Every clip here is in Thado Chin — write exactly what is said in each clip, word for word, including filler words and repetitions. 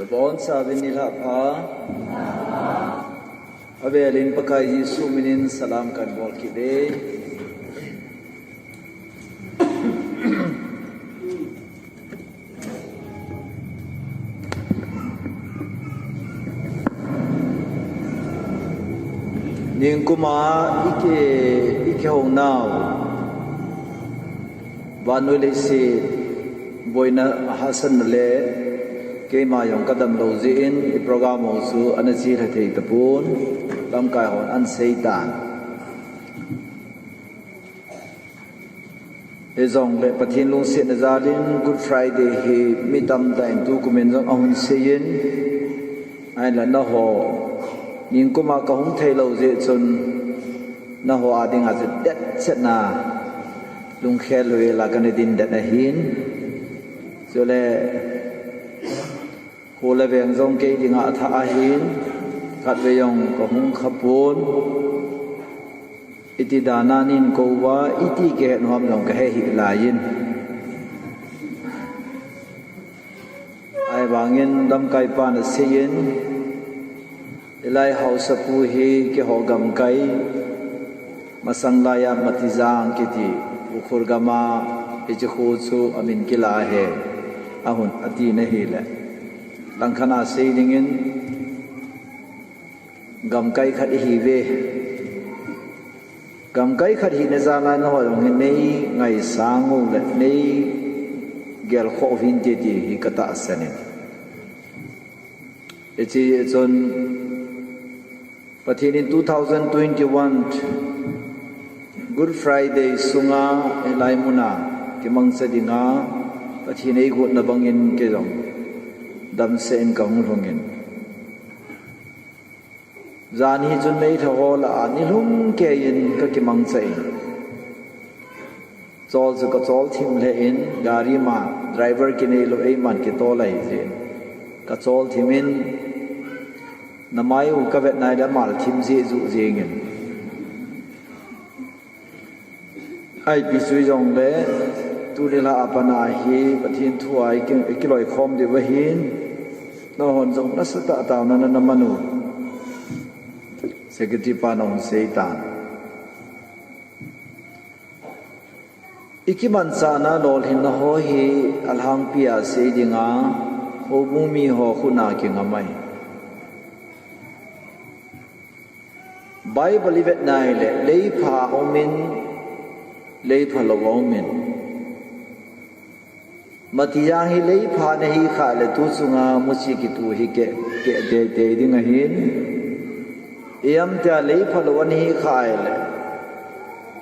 Bonchauvin nilhah pha. Avelin Pakai Jesu minin salam kahin bol kit e. Ningkuma iki, ikihounau vannoi leiset boina hahsatna le keima jong kadamlou jeh in i program ho chu ana chelha thei tapon, lamkai hon ahin seitan. Hijongle Pathen lungsetna jalin Good Friday hi mi tamtah in tukumin jong ahung seiyin, ahinla nangho ningkuma kahung theilou jeh chun nangho a dinga chu detchetna lungkhel louva kana dindet ahin. Chule kho le veng jong kei dinga athah ahin, khatvei jong kahung khapon. Iti dana neikou uva, iti kihet u ham jong kahe hih laiyin. Ahivangin lamkaipan aseiyin, hilai haosapu hi keiho gamkai, masang laiya Matijang kiti, Ukhrul gama, hiche kho chu amin kilah ahi, ahung ati nahile. Langkhat a sei dingin, gamkai khat ihiuve. Gamkai khat hina jal a nangho jong hi neingaisang u le neigelkhoh uvinte ti hi katahsan in. Hiche chun Pathen in two thousand twenty-one Good Friday sunga hilai muna kimangcha dinga Pathen eigotna bangin kei jong damsel in kahung lhungin. Jan hi chun meilhei ho lah a nilhum keiyin kakimangcha in. Chol chu kachol thim lheh in, gari ma driver kineilou eiman kitol ahi jeh in. Kachol thim in, namai u kavet nai le amal thim jeh juh jengin. Ipi chu hijongle, tuni lah a pat a hi Pathen thu a iki, ikiloikhom diu ahin, nanghon jong nasatah a taona nana man u. Secretary pan ahung seitan. Ikimanchahna lolhinna ho hi alhangpi a sei dinga, houbung miho khut a kingam ahi. Bible ivet nai le, leipha aumin, leiphalou aumin. Matijang hi leipha nahi khah le tu chunga muchi kitu hi keh, keh teitei ding ahin. Ijemtia leiphalou nahi khah le,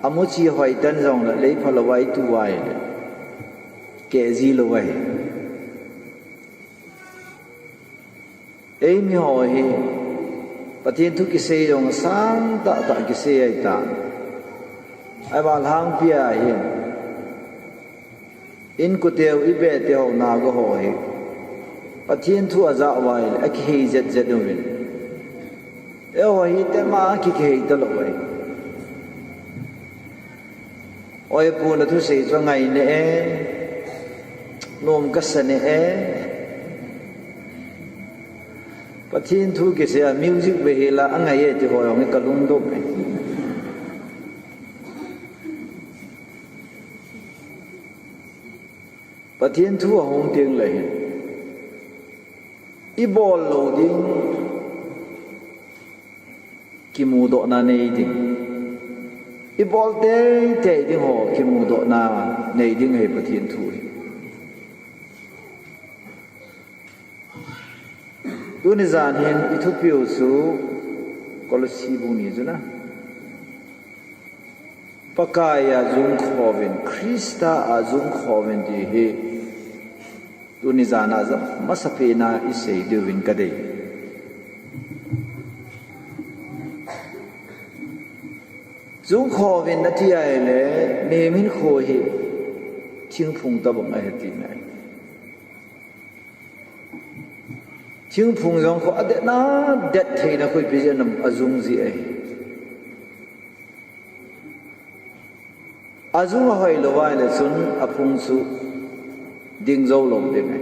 amuchi hoitah jongle leiphalou a itu ahile, keh jilou ahi. Eimi ho hi, Pathen thu kisei jong asang tahtah kisei ahitai. Ahivang alhangpi a hin, inkote u, ibete u, naote ho hi, Pathen thu ajah uva ahile, akihei jetjet uvin. Eiho hi tema kikihei talou ahi. Oi pu, nathusei chu angai neh e, nom kasa neh e. Pathen thu kisei a music ve hila angai e ti ho jong hi kalungdong e. Pathen thu ahung teng le hin, ibol lou ding, kimudohna nei ding. Ibol teitei ding ho, kimudohna nei ding ahi Pathen thu hi. Tuni jan hin ithupiu chu Kolosi bung ni chun a, Pakai a jungkhouvin, Christa a jungkhouvin ti hi. Tuni jan a jong masapen a isei diuvin kadei. Jungkhouvin ati ahile, mihem hinkho hi thingphung tobang ahi tina ahi. Thingphung jong kho adetna, det theina kho ipi jeh ham, ajung jeh ahi. Ajung ahoi lou ahile chun aphung chu ding jou lou ding ahi.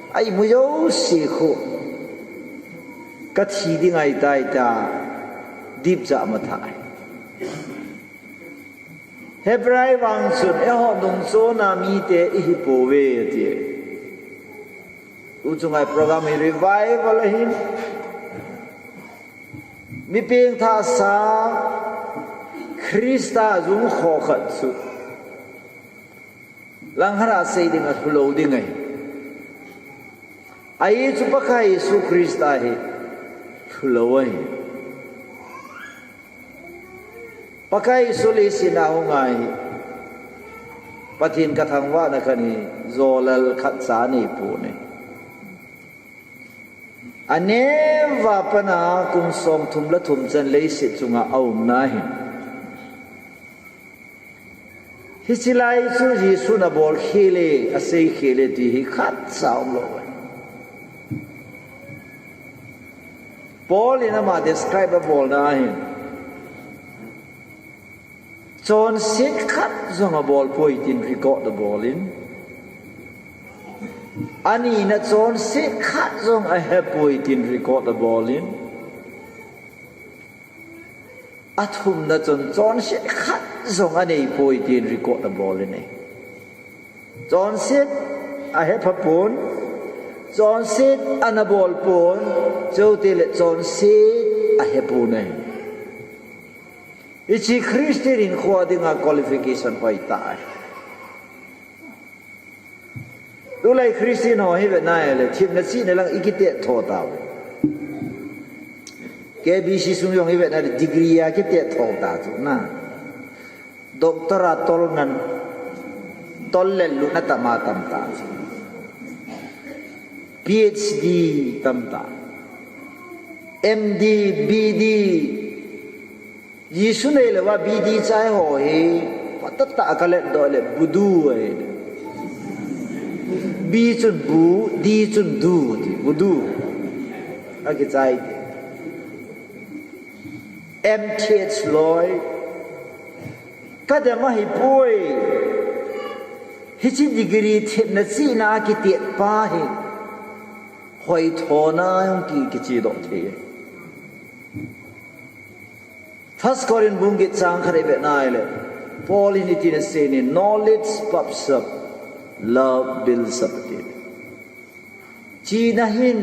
Ahi mu jouse khu. Ka thi ding ahitai tia. Dipja ma tha. Hebrai vang chun eiho nungchon a mite ihi pouve ati. Tuchung a program hi revival ahin. Mi pengthah sa Christa jung kho khat chu. Langkhat a sei ding a lhulou ding ahi. Ahi chu Pakai Jesu Christa hi lhulou ahi. Pakai Jesu leiset a hung ahi. Pathen ka thangvahna khat hi jolal khat cha nei pon ahi. Aneo a pat a kum somthum le thum chan leiset chunga aumna hin. Hiche lai chu Jesun abol khel e, asei khel e ti hi khat cha umlou ahi. Paul in ama describe abolna ahin. Chonset khat jong abol poi tin record abol in. Anina chonset khat jong ahe poi tin record abol in. Athumna chun chonset khat jong anei poi tin record abol in e. Chonset ahe pha pon, chonset ana bol pon, chutile chonset ahe pon e. Hiche Christian hinkho dinga qualification hoitah ahi. Tulai Christian ho hi ve nai le, themna chihna lang i kitet tho tauve. K B C sung jong hi ve nai le, degree a kitet tho ta chu na. Doctor a tol ngan, tol le lutna tam a tam ta chu. P H D tam ta. M D, B D, Jesu neilou a B D chai ho hi, phatah tah a ka let doh le, Budu ahi. B chun bu, D chun du, ti, Budu. Akichai te. M Th loi. Ka dem ahi poi. Hiche degree themna chihna a kitet pa hi. Hoithona jong ki, kiche doh thei. First Corinth bung get chang khat i vet nai le, Paul in hitin asei in, "Knowledge puffs up, love builds up," ati. Chihna hin,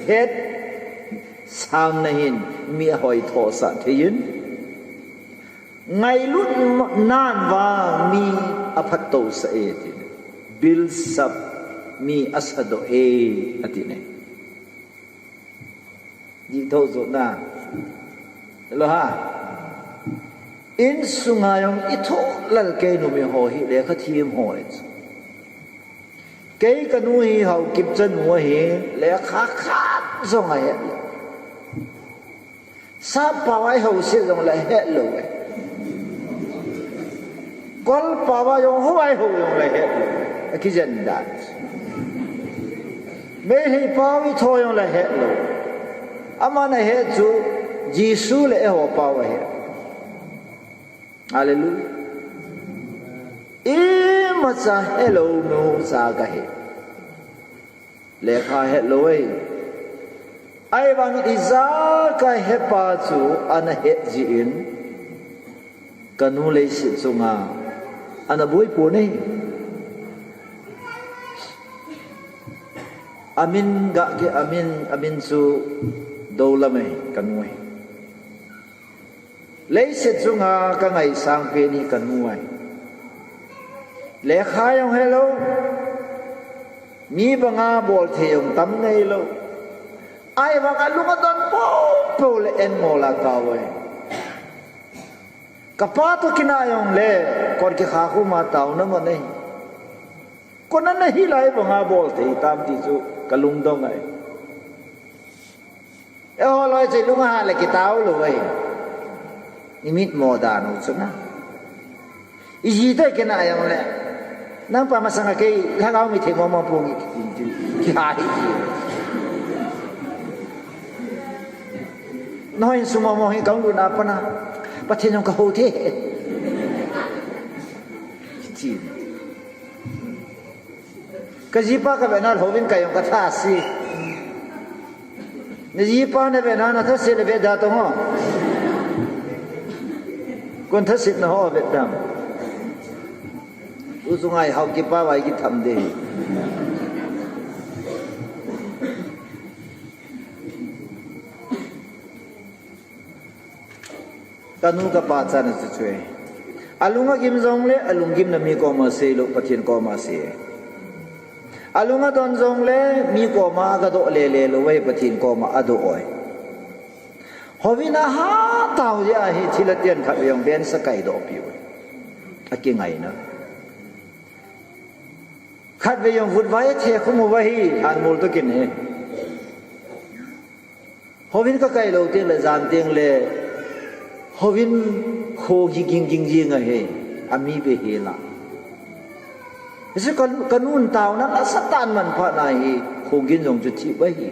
hetsahna hin, mi ahoithosah thei in, ngailutnan vang mi aphattousah e, ati. Builds up, mi asadoh e, ati ne. Dih tho jotna. Hello ha. Insunga jong i thoh lal kei numei ho hi lekha them ho e chu. Kei ka nu hi Haokip chanu ahi, lekha khat jong ahe. Sap pao a ihou sih jongle hetlou e. Kol pao a jong hou a ihou jongle hetlou e. Akijen dan. Meitei pao itho jongle hetlou. Aman ahet chu Jesu le eiho pao ahi. Hallelujah. Imacha helou nu cha kahi. Lekha hetlou e. Ahivangin ijat kahepa chu ana het jeh in, kanu leiset chunga ana boipon e. Amin gah kei, amin, amin chu Dolam e, kanu e. Leiset chunga kangaisang pen hi kanu ahi. Lekha jong helou. Mi banga bol thei jong tam neilou. Ahivanga lung adon poupou le en ngol a tao e. Kapa toh kinah jongle, kon kikha khum a taona man ahi. Kona nahi lai banga bol thei tam ti chu kalungdong ahi. Eiho loi chu ilung ahat le kitao lou ahi. Imit mo dan u chu na. Iji toh kinah jongle, nang pa masanga kei lhagao mi thei momo pung kitin tin. Kiha hi ti. Nahoi insung momo hi kalut na pana. Pathen jong kahou thei. Kitin. Kajipa kavetna louvin kei jong katha si. Najipa navetna nathaset le vet da tong o. Kon thasetna ho vet dam. Tuchunga ihao kipa vai kitham de. Kanu kapa chana chu chu e. Alung agim jongle, alunggimna mi koma seilou, Pathen koma sei e. Alung adon jongle, mi koma agadoh lele lou e, Pathen koma adoh e. Houin ahat tao jeh a hi thilha ten khatvei jong bensa kaidoh piu e. Akingaina. Khatvei jong vutvai athe khum uva hi, lhanmol toh kin e. Houin kakai lou tengle jan tengle, houin khogi gingging jing ahi, ami behel a. Hichu ka, kanun taona nasatah in manphat na hi, khogin jong chu thip ahi.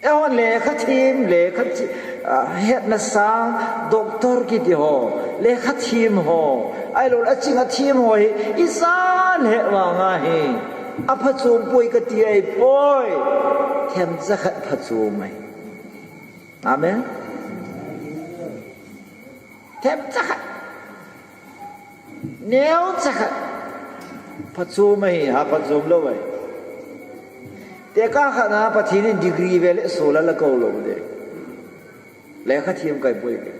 Eihon lekha them, lekha thi-, ah, hetna sang, doctor kiti ho, lekha them ho, ahilouleh aching athem ho hi, ijat le vang ahi. Aphachom poi kati ahipoi. Themcha khat phachom ahi. Amen. Themcha khat. Neocha khat. Phachom ahi, ha phachom lou ahi. Tekah khat na Pathen in degree veleh sola la kou lou de. Lekha them kai poi ke.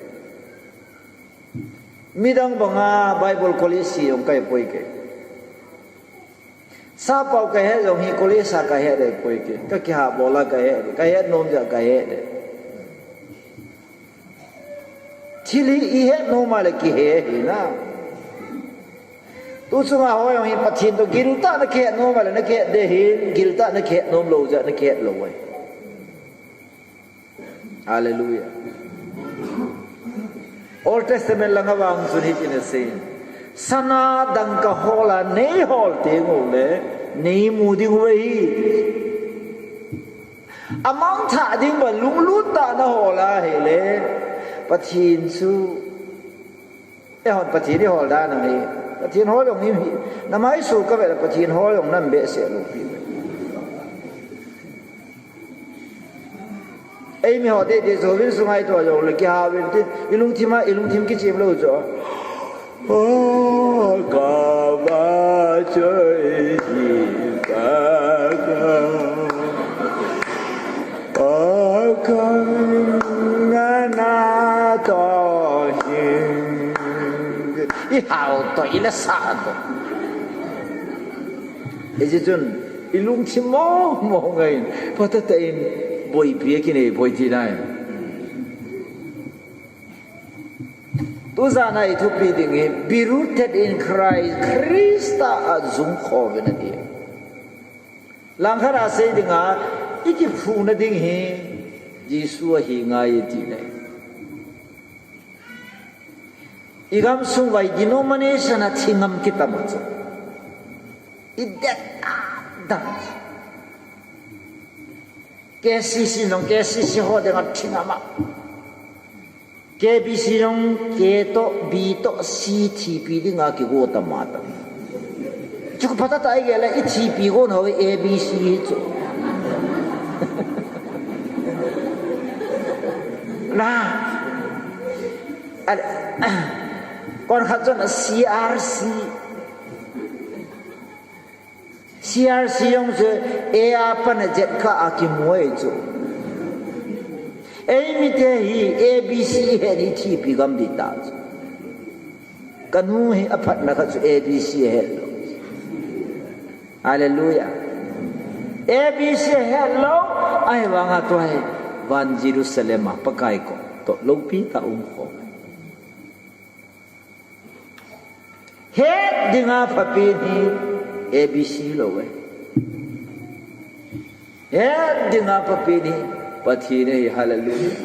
Midang banga Bible college si jong kai poi ke. Sappao kahet jong hi college a kahet de poi ke. Kakiha bol a kahet, kahet nom jeh a kahet de. Thil hi ihet nom a le kihe hi na. Tuchunga ho jong hi Pathen toh giltah na kihet nom a le na kihet de hi, giltah na kihet nom lou jeh a na kihet lou ahi. Hallelujah. Old Testament langa vang chun hitin asei. Sana dangka hol a nei hol teng uleh, nei mu ding u ahi. Amangthah ding bang lunglut tah na hol a ahileh, Pathen chu, eihon Pathen ihol dan ahi. Pathen hol jong hi, na maisu kavet leh Pathen hol jong na behseh lou pi. Eimi ho tete chu hovin sunga itoh jongleh kiha uvin tin, ilungthim a, ilungthim kichim lou chu. O kava choi ji ka ka. O kang na na to hin. Ihao toh, ila sa toh. Hiche chun, ilungthim mong mong ngai in, phatah tah in boipi akinei poi ti nai. Tujana ithupi ding hi, be rooted in Christ, Christa a jungkho uvin ati. Langkhat a sei dinga, Ikiphuhna ding hi Jesu ahi ngai ti nei. Igam sung vai denomination a thi ngam kitam a chu. Idet a dang. K C C nong K C C ho ding a thi ngam a. K B C nong K to B to C thipi ding a kigo tam a tam. Chu phatah a igel a ithipi go no A B C hi chu. Na. Kon khat chun a C R C. C R C jong chu A a pat a Z kah a kimu ahi chu. Eimite hi A B C het ithipi gam ding ta chu. Kanu hi aphatna khat chu A B C het lou. Hallelujah. A B C het lou, ahivanga tua hi van Jerusalem a Pakai kom toh loupi tah a um khom. Het dinga phapen hi A B C lou e. Het dinga phapen hi Pathen ahi, hallelujah.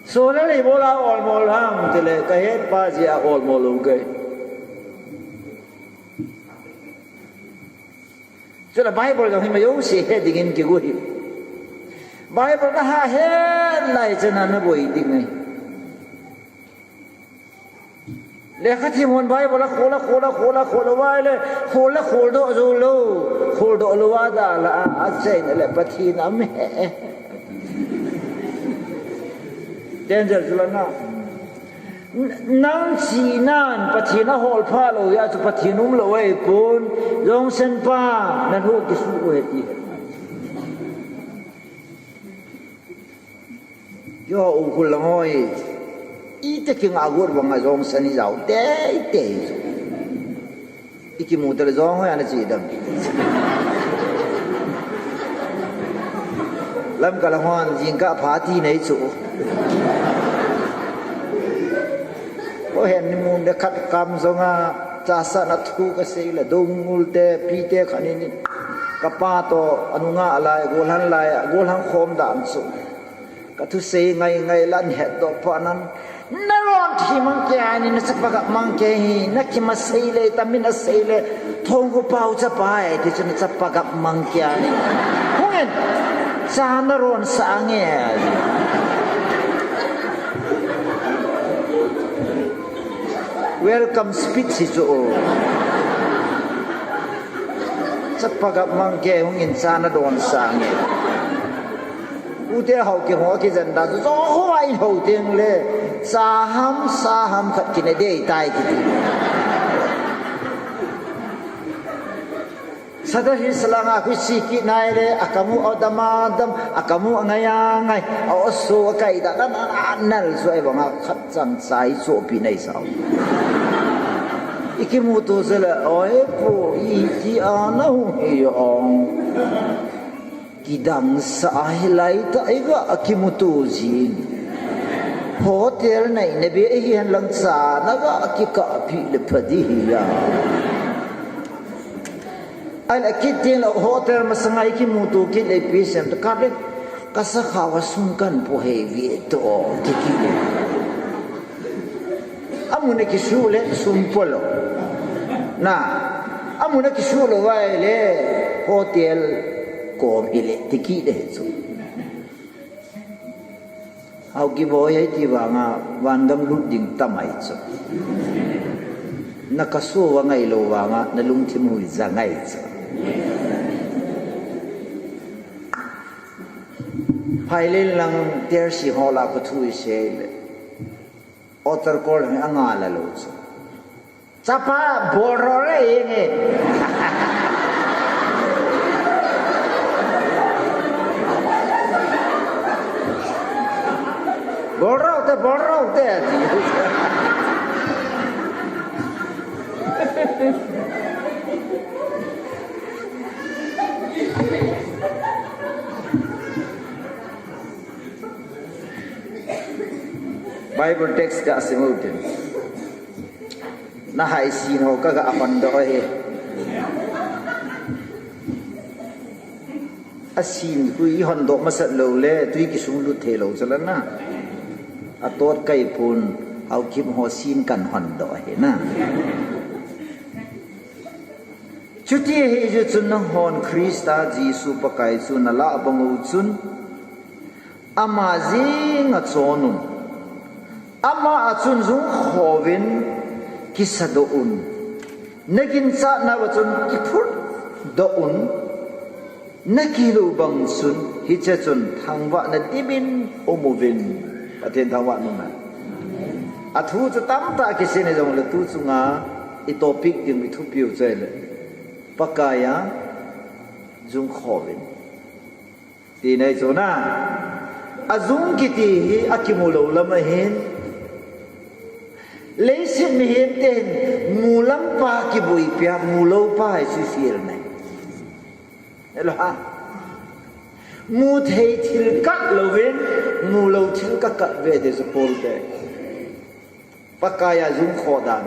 Solar ibola olmo ham tile kahet pa jeh a olmo lou kei. Chule Bible jong hi majouse het dingin kigo hi. Bible naha het lai chan a naboi ding ahi. Lekha thim hon Bible a khol a khol a khol a khol a vai le khol a khol doh jou lou. Khol doh lou a dalha a, achaina le Pathen aum e. Danger chu la na. Nang chihnan Pathen ahol pha lou hia chu Pathen um lou ahipon, jongsen pa, nalhu kisuh u ahi ti. Keiho u khul lang hoi, iti kingah got banga jongsen ijao teitei. Ikimu tale jong hoi ana chi dam. Lamka lang hon jingkah pha ti nei chu. Ko hen ni mun de khat kam jonga chasana thu kasei le dongul te pi te khat ni ni. Kapa to anunga alai golhan lai golhan khom dan chu. Kathusei ngai ngai la ahin hetdoh phat nan. Naron thi mang kei a ni, nachapa gap mang kei hi, nakim asei le, tamin asei le, Thongkopao chapa e, ti chu nachapa gap mang kei a ni. Hungin, cha naron sah nge. Welcome speech hi chu. Chapa gap mang kei, hungin cha nadon sah nge. Ute hou kihou kijen da chu, jo hou a in hou teng le, cha ham, sa ham khat kine dei tai kiti. Sata hi salanga hui si ki nai le, akamu o dama dam, akamu angai angai, o so akai da, na, na, na, nal so ai banga khat chang chai so pi nai sao. Ikimuto sele, oi po, iti ana hu hi ong. Kidang sa ahi lai ta iga akimuto jin. Hotel nai na be hi hen lang cha na ga kikah pi le phadi hi ya. Ai la kit tin lo hotel masanga ikimuto kit le pi sem ta ka be ka sa kha wa sung kan po he vi to ti ki. Amun a kisu le sum polo. Na, amun a kisu lo vai le hotel kom hi le tiki de chu. Hau ki boi ai ti vanga van gam lut ding tamai chu. Na kasu va ngai lo vanga na lungthim hui ja ngai chu. Phai le lang ter si hola ko thui se le. Altar call hi anga la lo chu. Chapa, bol ro re nge. Bol ro te, bol ro te. Bible text ka simu tin. Na hai sin ho ka ga apan do he. Asin khu ihon doh masat lou le, tui kisung lut thei lou chu la na. Atot kai pun, Haokip ho sin kan hon doh ahi na. Chuti ahi jeh chun nanghon Christa Jesu Pakai chu nalah bang u chun, ama jeng a chon un. Ama a chun jung khovin kisa doh un. Naginchat nauva chun kiphut doh un. Nakilou bang chun, hiche chun thangvah na dimin um uvin. Pathen thangvah nung na. Athu chu tamtah kisei in jong le tu chunga i topic ding i thupiu chu ahile. Pakai a jung khovin. Ti nei chu na. Ajung kiti hi akimu lou lam ahin. Leiset mihem ten mu lam pa kiboipi a, mu lou pa hi sisel nei. Hello ha. Mu thei thil kah louvin, mu lou thil kah kah ve ti chu Paul te. Pakai a jung kho dan.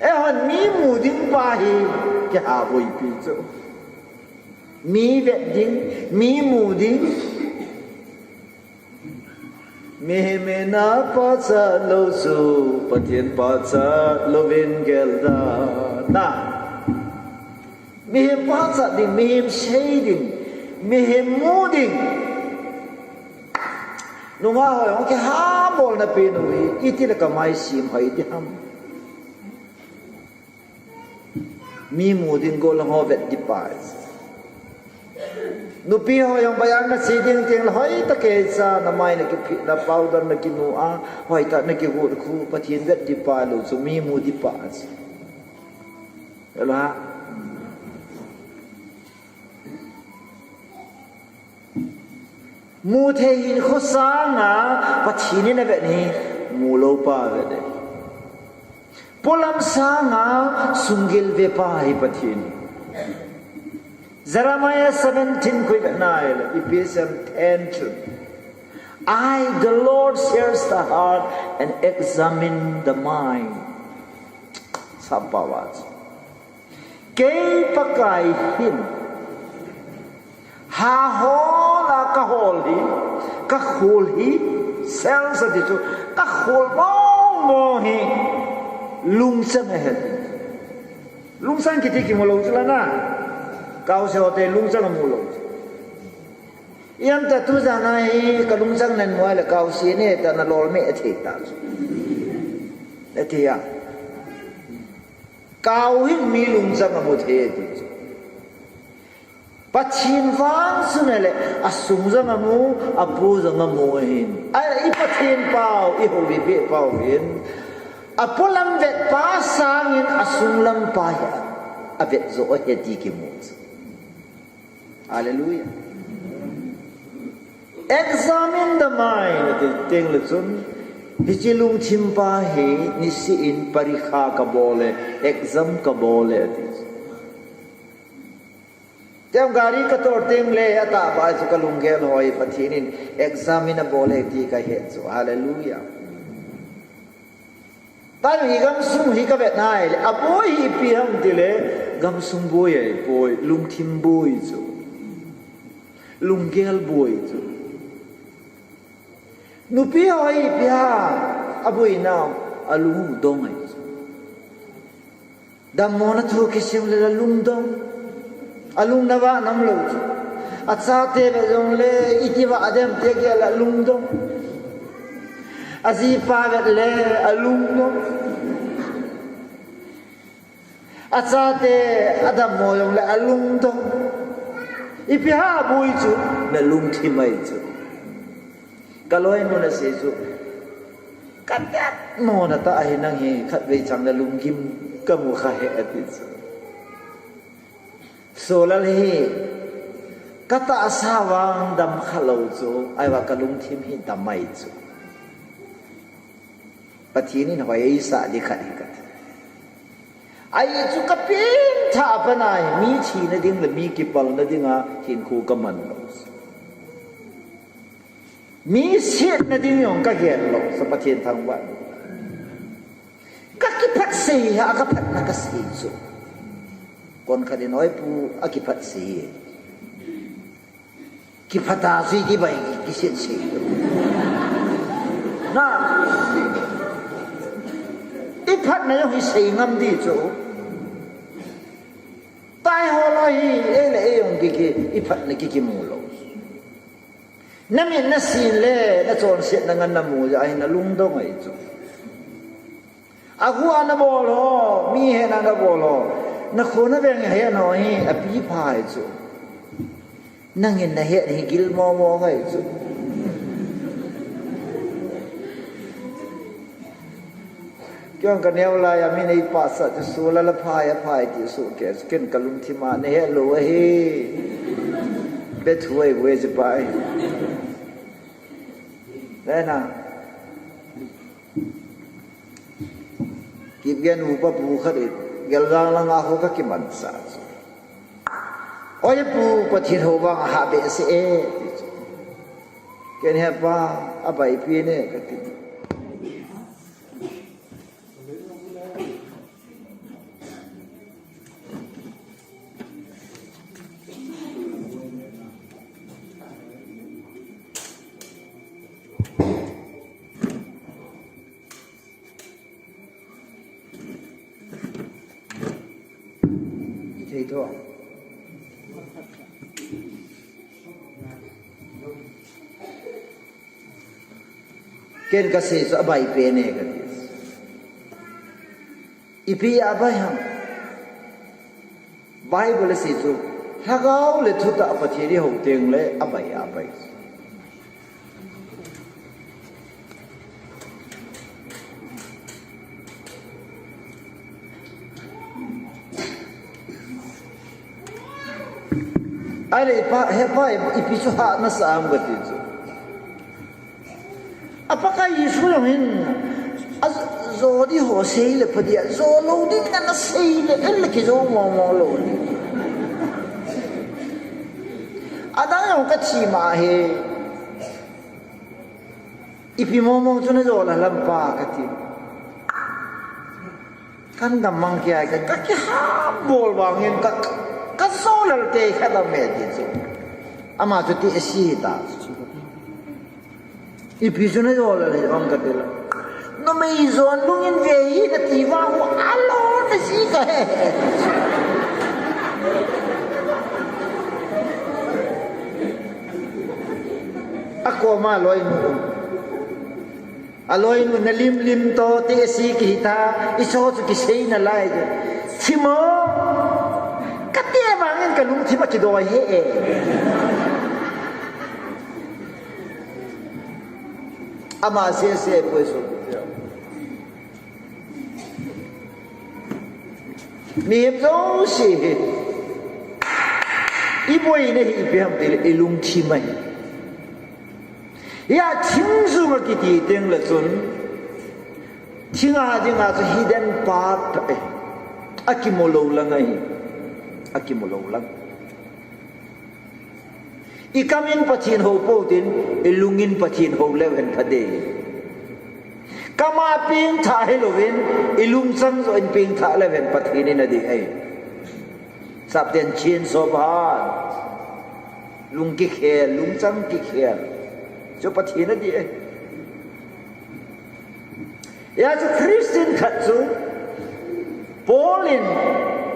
Eihon mi mu ding pa hi kiha boipi chu. Mi vet ding, mi mu ding. Mihem in apachat lou chu, Pathen pachat louvin gel dan. Na. Mihem pachat ding, mihem sei ding, mihem mu ding. Nungah ho jong kiha bolna pen u hi, iti le kamai sim hoi ti ham. Mi mu ding gollhang ho vet ding pa. Nupi ho jong bayan na che ding teng le hoitah kei cha, namai na kiphit na, powder na kinu a, hoitah na kigot khu, Pathen vet ding pa lou chu mi mu ding pa. Hello ha. Mu thei hinkho sanga Pathen in avet hi mu lou pa avet e. Polam sanga sunggel ve pa hi Pathen. Jeremiah seventeen khu i vet na ahile, Ephesians ten chun. I, the Lord, search the heart and examine the mind. Sappao a chu. Kei Pakai hin ha hol a kahol hi, kakhol hi, search ati chu, kakhol mong mong hi, lungchang ahi. Lungchang kiti kimu lou chu la na. Kaose ho te lungchang amu lou chu. Iam ta tu jan a hi kalungchang nan mu a le kaose ne ta na lol me athei ta chu. Ati a. Kau hin mi lungchang amu thei ti chu. Pathen vang chu na le, asung jong amu, apo jong amu ahin. A, i Pathen pau, i houpi pau hin. Apolam vet pa sangin asung lam pa hi avet jo ahi ti kimu chu. Hallelujah. Examine the mind, ati teng le chun, hiche lungthim pa hi, nisih in parikha kabol e, exam kabol e, ati. Tem gari kator teng le, atah bai chu kalunggel hoi, Pathen in examine abol e ti kahet chu. Hallelujah. Tah hi gamsung hi kavet na ahile, aboi hi ipi ham tile, gamsung boi ahipoi, lungthim boi chu. Lunggel boi chu. Nupi ho hi ipi ham, aboi nau, alung dong ahi chu. Dammo na thu kisim le alung dong. Alung na vah nam lou chu. Achate vet jong le iti vah dem ti gel a lungdong. Ajipa vet le alungdong. Achate adammo jong le alungdong. Ipi ham aboi chu, na lungthim ahi chu. Kaloinu asei chu. Kadammo na tah ahi nang hi khatvei chang na lunggim kamu kha e ati chu. Solal hi, katahsa vang dam kha lou chu, ahivang kalungthim hi dam ahi chu. Pathen in hoi eisah ding khat hi kati. Ahi chu kapengthah a pat a hi, mi thina ding le mi kipalna dinga hinkho kaman lou. Mi setna ding jong kagel lou, sa Pathen thangvah. Kakiphatsah a, kaphatna kasei chu. Konkhat in oi pu, akiphatsah e. Kiphat a chu kibai, kisit sei. Na. I phatna jong hi sei ngam di chu. Taihol lou hi, ei le ei jong ki, ki, i phatna ki, kimu lou. Na mit na sin le, na chonsetna ngen na mu jeh a hi na lungdong ahi chu. A khu a na bol ho, mi hena na bol ho. Na khu na veng hena ho hi, api pha ahi chu. Nangin na het hi gil momo ngai chu. Kei jong ka neo lai a min ei pahsah chu, solar la phai a phai ti soh kei chu, ken ka lungthim a na het lou ahi. Be thu ei ve ji pai. Ve na. Kipgen upa pu khat in, Geljang langa ho ka kimansa chu. Oi pu, Pathen hou vang a hah behseh e, ti chu. Ken, He pa, abaipen e, kati. Thei tho. Ken ka sei chu abaipen e kati. Ipi abai ham? Bible asei chu, lhagao le thutah Pathen i hou teng le abai abai. Ahile, Pa, He Pa, ipi chu hah nasa ham kati chu. A Pakai Jesu jong hin, ajo di ho sei le pha dia, jo lou ding na na sei le, el le kijo momo lou ding. Adang jong ka thi ma he. Ipi momo chu na jo la lam pa kati. Kan dam mang kia ka, ka kiham bol vangin ka, ka so lal te kha dam me ti chu. Ama chu ti asi ta. Ipi chu na jo lal hi ong kati la. Numei jon lungin ve hi na ti vang u alo na si ka he. A koma loi nu. Aloinu na limlim to ti asi kihi ta, i so chu kisei nalai. Thim o, kati vangin ka lungthim a kidoi he e. Ama sese poi so. Mihem jouse hi. I boina hi ipi ham tile i lungthim ahi. Hia thing jung a kiti teng le chun, thing a dinga chu hidden part ahi. Akimu lou lang ahi. Akimu lou lang. I kam in Pathen hou pou tin, i lung in Pathen hou leu hen pha ding. Kam a pengthah hilouvin, i lungchang joh in pengthah leu hen Pathen in adei ahi. Sapten change of heart. Lung kikhel, lungchang kikhel. Chu Pathen adei ahi. Hia chu Christian khat chu, Paul in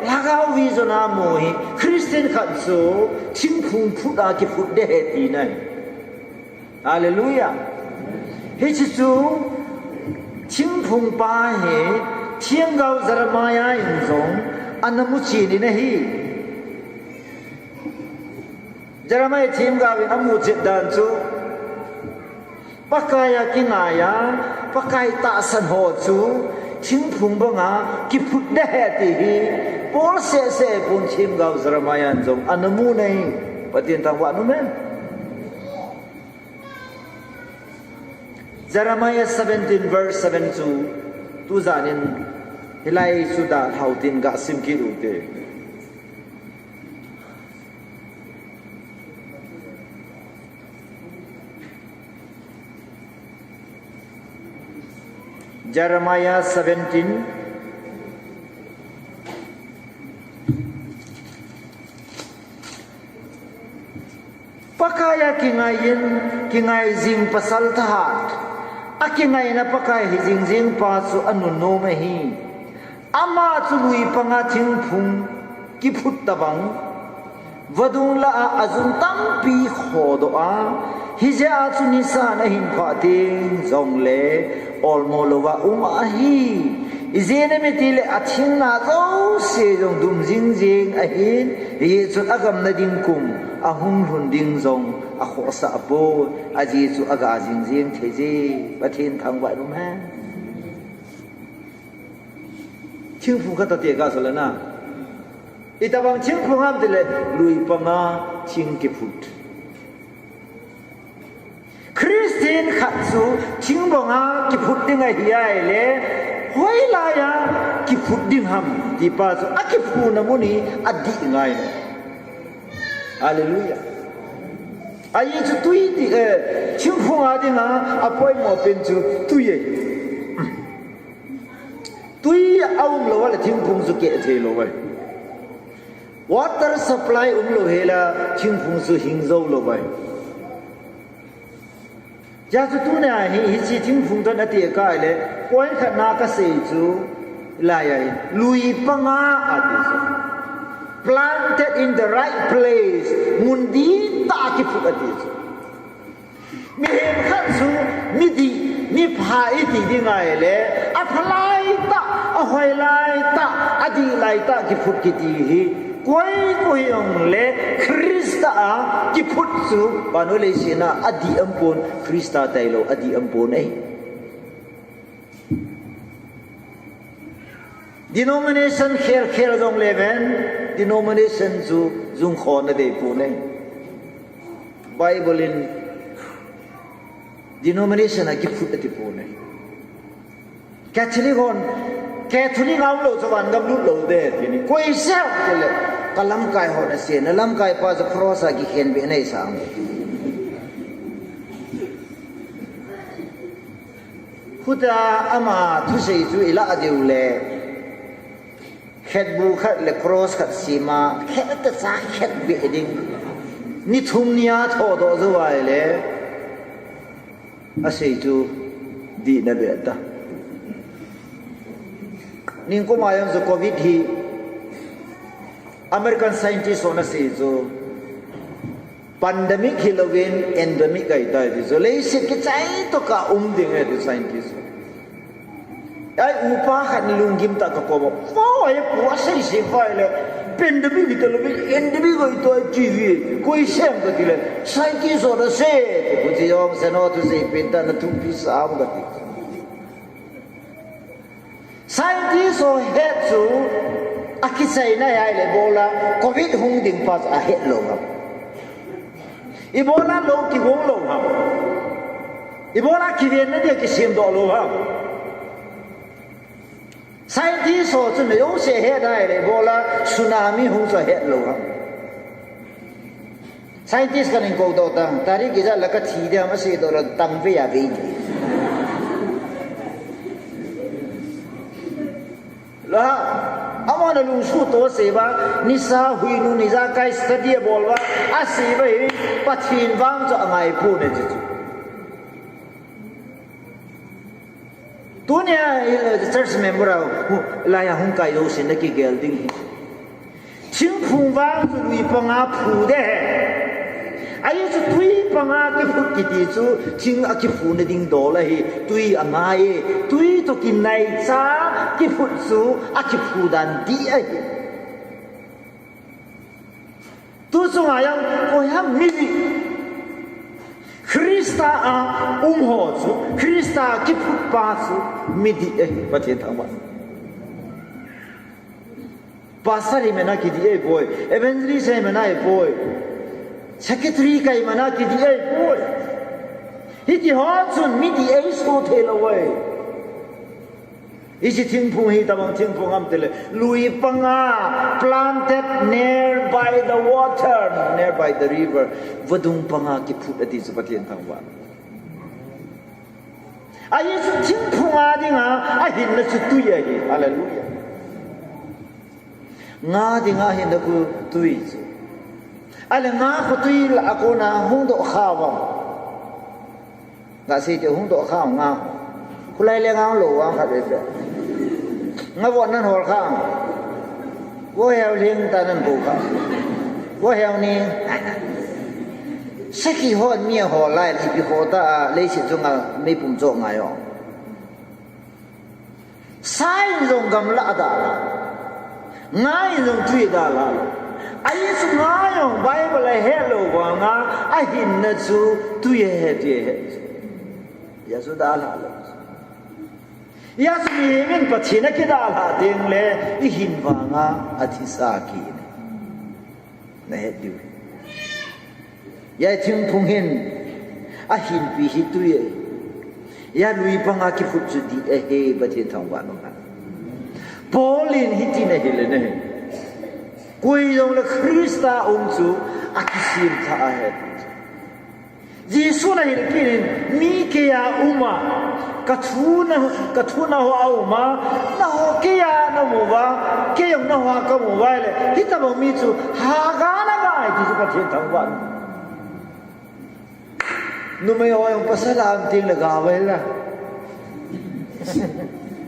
Lhagao vision a mu hi, Christian khat chu thingphung phut a kiphut ding ahi tina ahi. Hallelujah. Hiche chu thingphung pa hi, themgao Jeremiah in jong ana mu chen in ahi. Jeremiah themgao in amu chet dan chu, Pakai a kingai a, Pakai tahsan ho chu, thingphung banga kiphut ding ahi ti hi, Paul seh seh pon themgao Jeremiah in jong ana mu ahi, Pathen thangvah in um hen. Jeremiah seventeen verse seven chu, tujan in hilai chu dalhau tin gasim kit ute. Jeremiah seventeen. Pakaiya kingaiyin, kingai jing pasal thahat. Akingaina Pakai hi jingjing pa chu anunnom ahi. Ama chu lui panga thingphung kiphut tabang vadung lah a ajun tampi khodoh a, hijeh a chu nisan ahin phah teng jongle olmo louva um ahi. Ijeh inem itile athingna jouse jong dum jingjing ahin, hijeh chun agamna ding kum ahung lhun ding jong akhohsah poi, ajeh chu aga jingjing thei je. Pathen thangvah in umhen. Thingphung khat ate ka solana. Itobang thingphung ham tile, lui panga thing kiphut. Christian khat chu thing banga kiphut ding ahi ahile, hoilaiya kiphut ding ham tipa chu akiphuna mun hi adih ngai. Hallelujah. Ajeh chu tui ti, eh, thingphung a dinga apoimo pen chu tui ahi. Tui aum lou a le thingphung chu keh thei lou ahi. Water supply um lou hela thingphung chu hing jou lou ahi. Hijeh chu tunia hi, hiche thingphung toh ati ka ahile, point khat na kasei chu, lai ahi, lui panga ati chu. Planted in the right place, mun dihtah a kiphut ati chu. Mihem khat chu midih, mipha iti ding ahile, apha laitah, ahoi laitah, adih laitah kiphut kiti hi, koi koi hijongle Christa a kiphut chu vannoi leiset a adih aum pon, Christa tailou adih aum pon ahi. Denomination khel khel jongle ven, denomination chu jungkhona dei pon ahi. Bible in denomination a kiphut ati pon ahi. Catholic hon, Catholic aum lou chu vangam lut lou ding ti ni. Koi sel tile, ka lamkai hon asei, na lamkai pa chu cross a kikhenbeh nei sang. Khuta ama thusei chu ilah diu le, khetbu khat le cross khat sema, khet ta cha khetbeh ding. Ni thum nia thodoh jou ahile, asei chu dihna beh ta. Ningkum a jong chu covid hi, American scientist hon asei chu, pandemic hilouvin endemic ahitai ti chu. Leiset kichai toh a um ding ahi ti scientist. Ai, upa khat ni lunggim tah a kakom a. Vo, apu asei sei vai le. Pandemic hita louvin endemic ahitai ti hi. Koi sem katile, scientist hon asei. Khuti jong seno thusei pen tah na thupi sam kati. Scientist ho het chu akichaina ahile ibola covid hung ding pa chu ahet lou ham. Ibola lou kigong lou ham. Ibola kivenna dia kisemdoh lou ham. Scientist ho chu na jouse het ahile ibola tsunami hung chu ahet lou ham. Scientist kahin kou doh tang, tarik ijat la kathi ding ham asei doh le tang vei a vei ding. La, amahon alungsuh toh asei uva, nisa huinun ijakai study abol uva, asei uva hi, Pathen vang chu angai pon ahi chu. Tunia, eh, church member a, hu-, laiya hung kai jousen nakigel ding hi. Thingphung vang chu lui panga phu ding ahi. Ajeh chu tui panga kiphut kiti chu thing akiphuna ding dol ahi. Tui angai e. Tui toh kinaicha kiphut chu akiphu dan dih ahi. Tu chunga jong koiham midih. Christa a um ho chu, Christa kiphut pa chu midih ahi, Pathen thangvah. Pastor himana kidih ahipoi, evangelist himana ahipoi, secretary kahimana kidih ahipoi. Hitiho chun midih ahi soh thei lou ahi. Hiche thingphung hi itobang thingphung ham tile, lui panga, planted near by the water, near by the river. Vadung panga kiphut ati chu Pathen thangvah. Ajeh chu thingphung a dinga ahinna chu tui ahi. Hallelujah. Nga dinga ahinna khu tui chu. Ale nga khotui lah a kona hung doh kha vang. Nga sei te hung doh kha nga. Khulai le nga lo vang khat le. Nga vo nan hol kha. Vo heu ling ta nan bu kha. Vo heu ni. Saki hon mi ho lai li pi ho ta a leiset chunga meipum cho ngai o. Sa in jong gamla a dal a, nga in jong tui a dal a. Ahi chu nga jong Bible a he lou vanga, a hinna chu tui a he, tui a he. Hia chu dalha lou. Hia chu mihem in Pathen a kidalha ding le, i hin vanga a thisa kit. Na het diu. Hia thingphung hin a hinpi hi tui ahi. Hia lui panga kiphut chu dih ahi, Pathen thangvah in um hen. Paul in hitin ahil e. Koi jong le Christa um chu a kisim tha ahi. Jesu na hil kit in, mi kei a um a, ka thu na, ka thu na ho a um a, na ho kei a na mu va, kei jong na ho a ka mu va le, hitabang mi chu ha ga na ngai ti chu Pathen thangvah in. Numei ho jong pasal a um teng le ga vai la.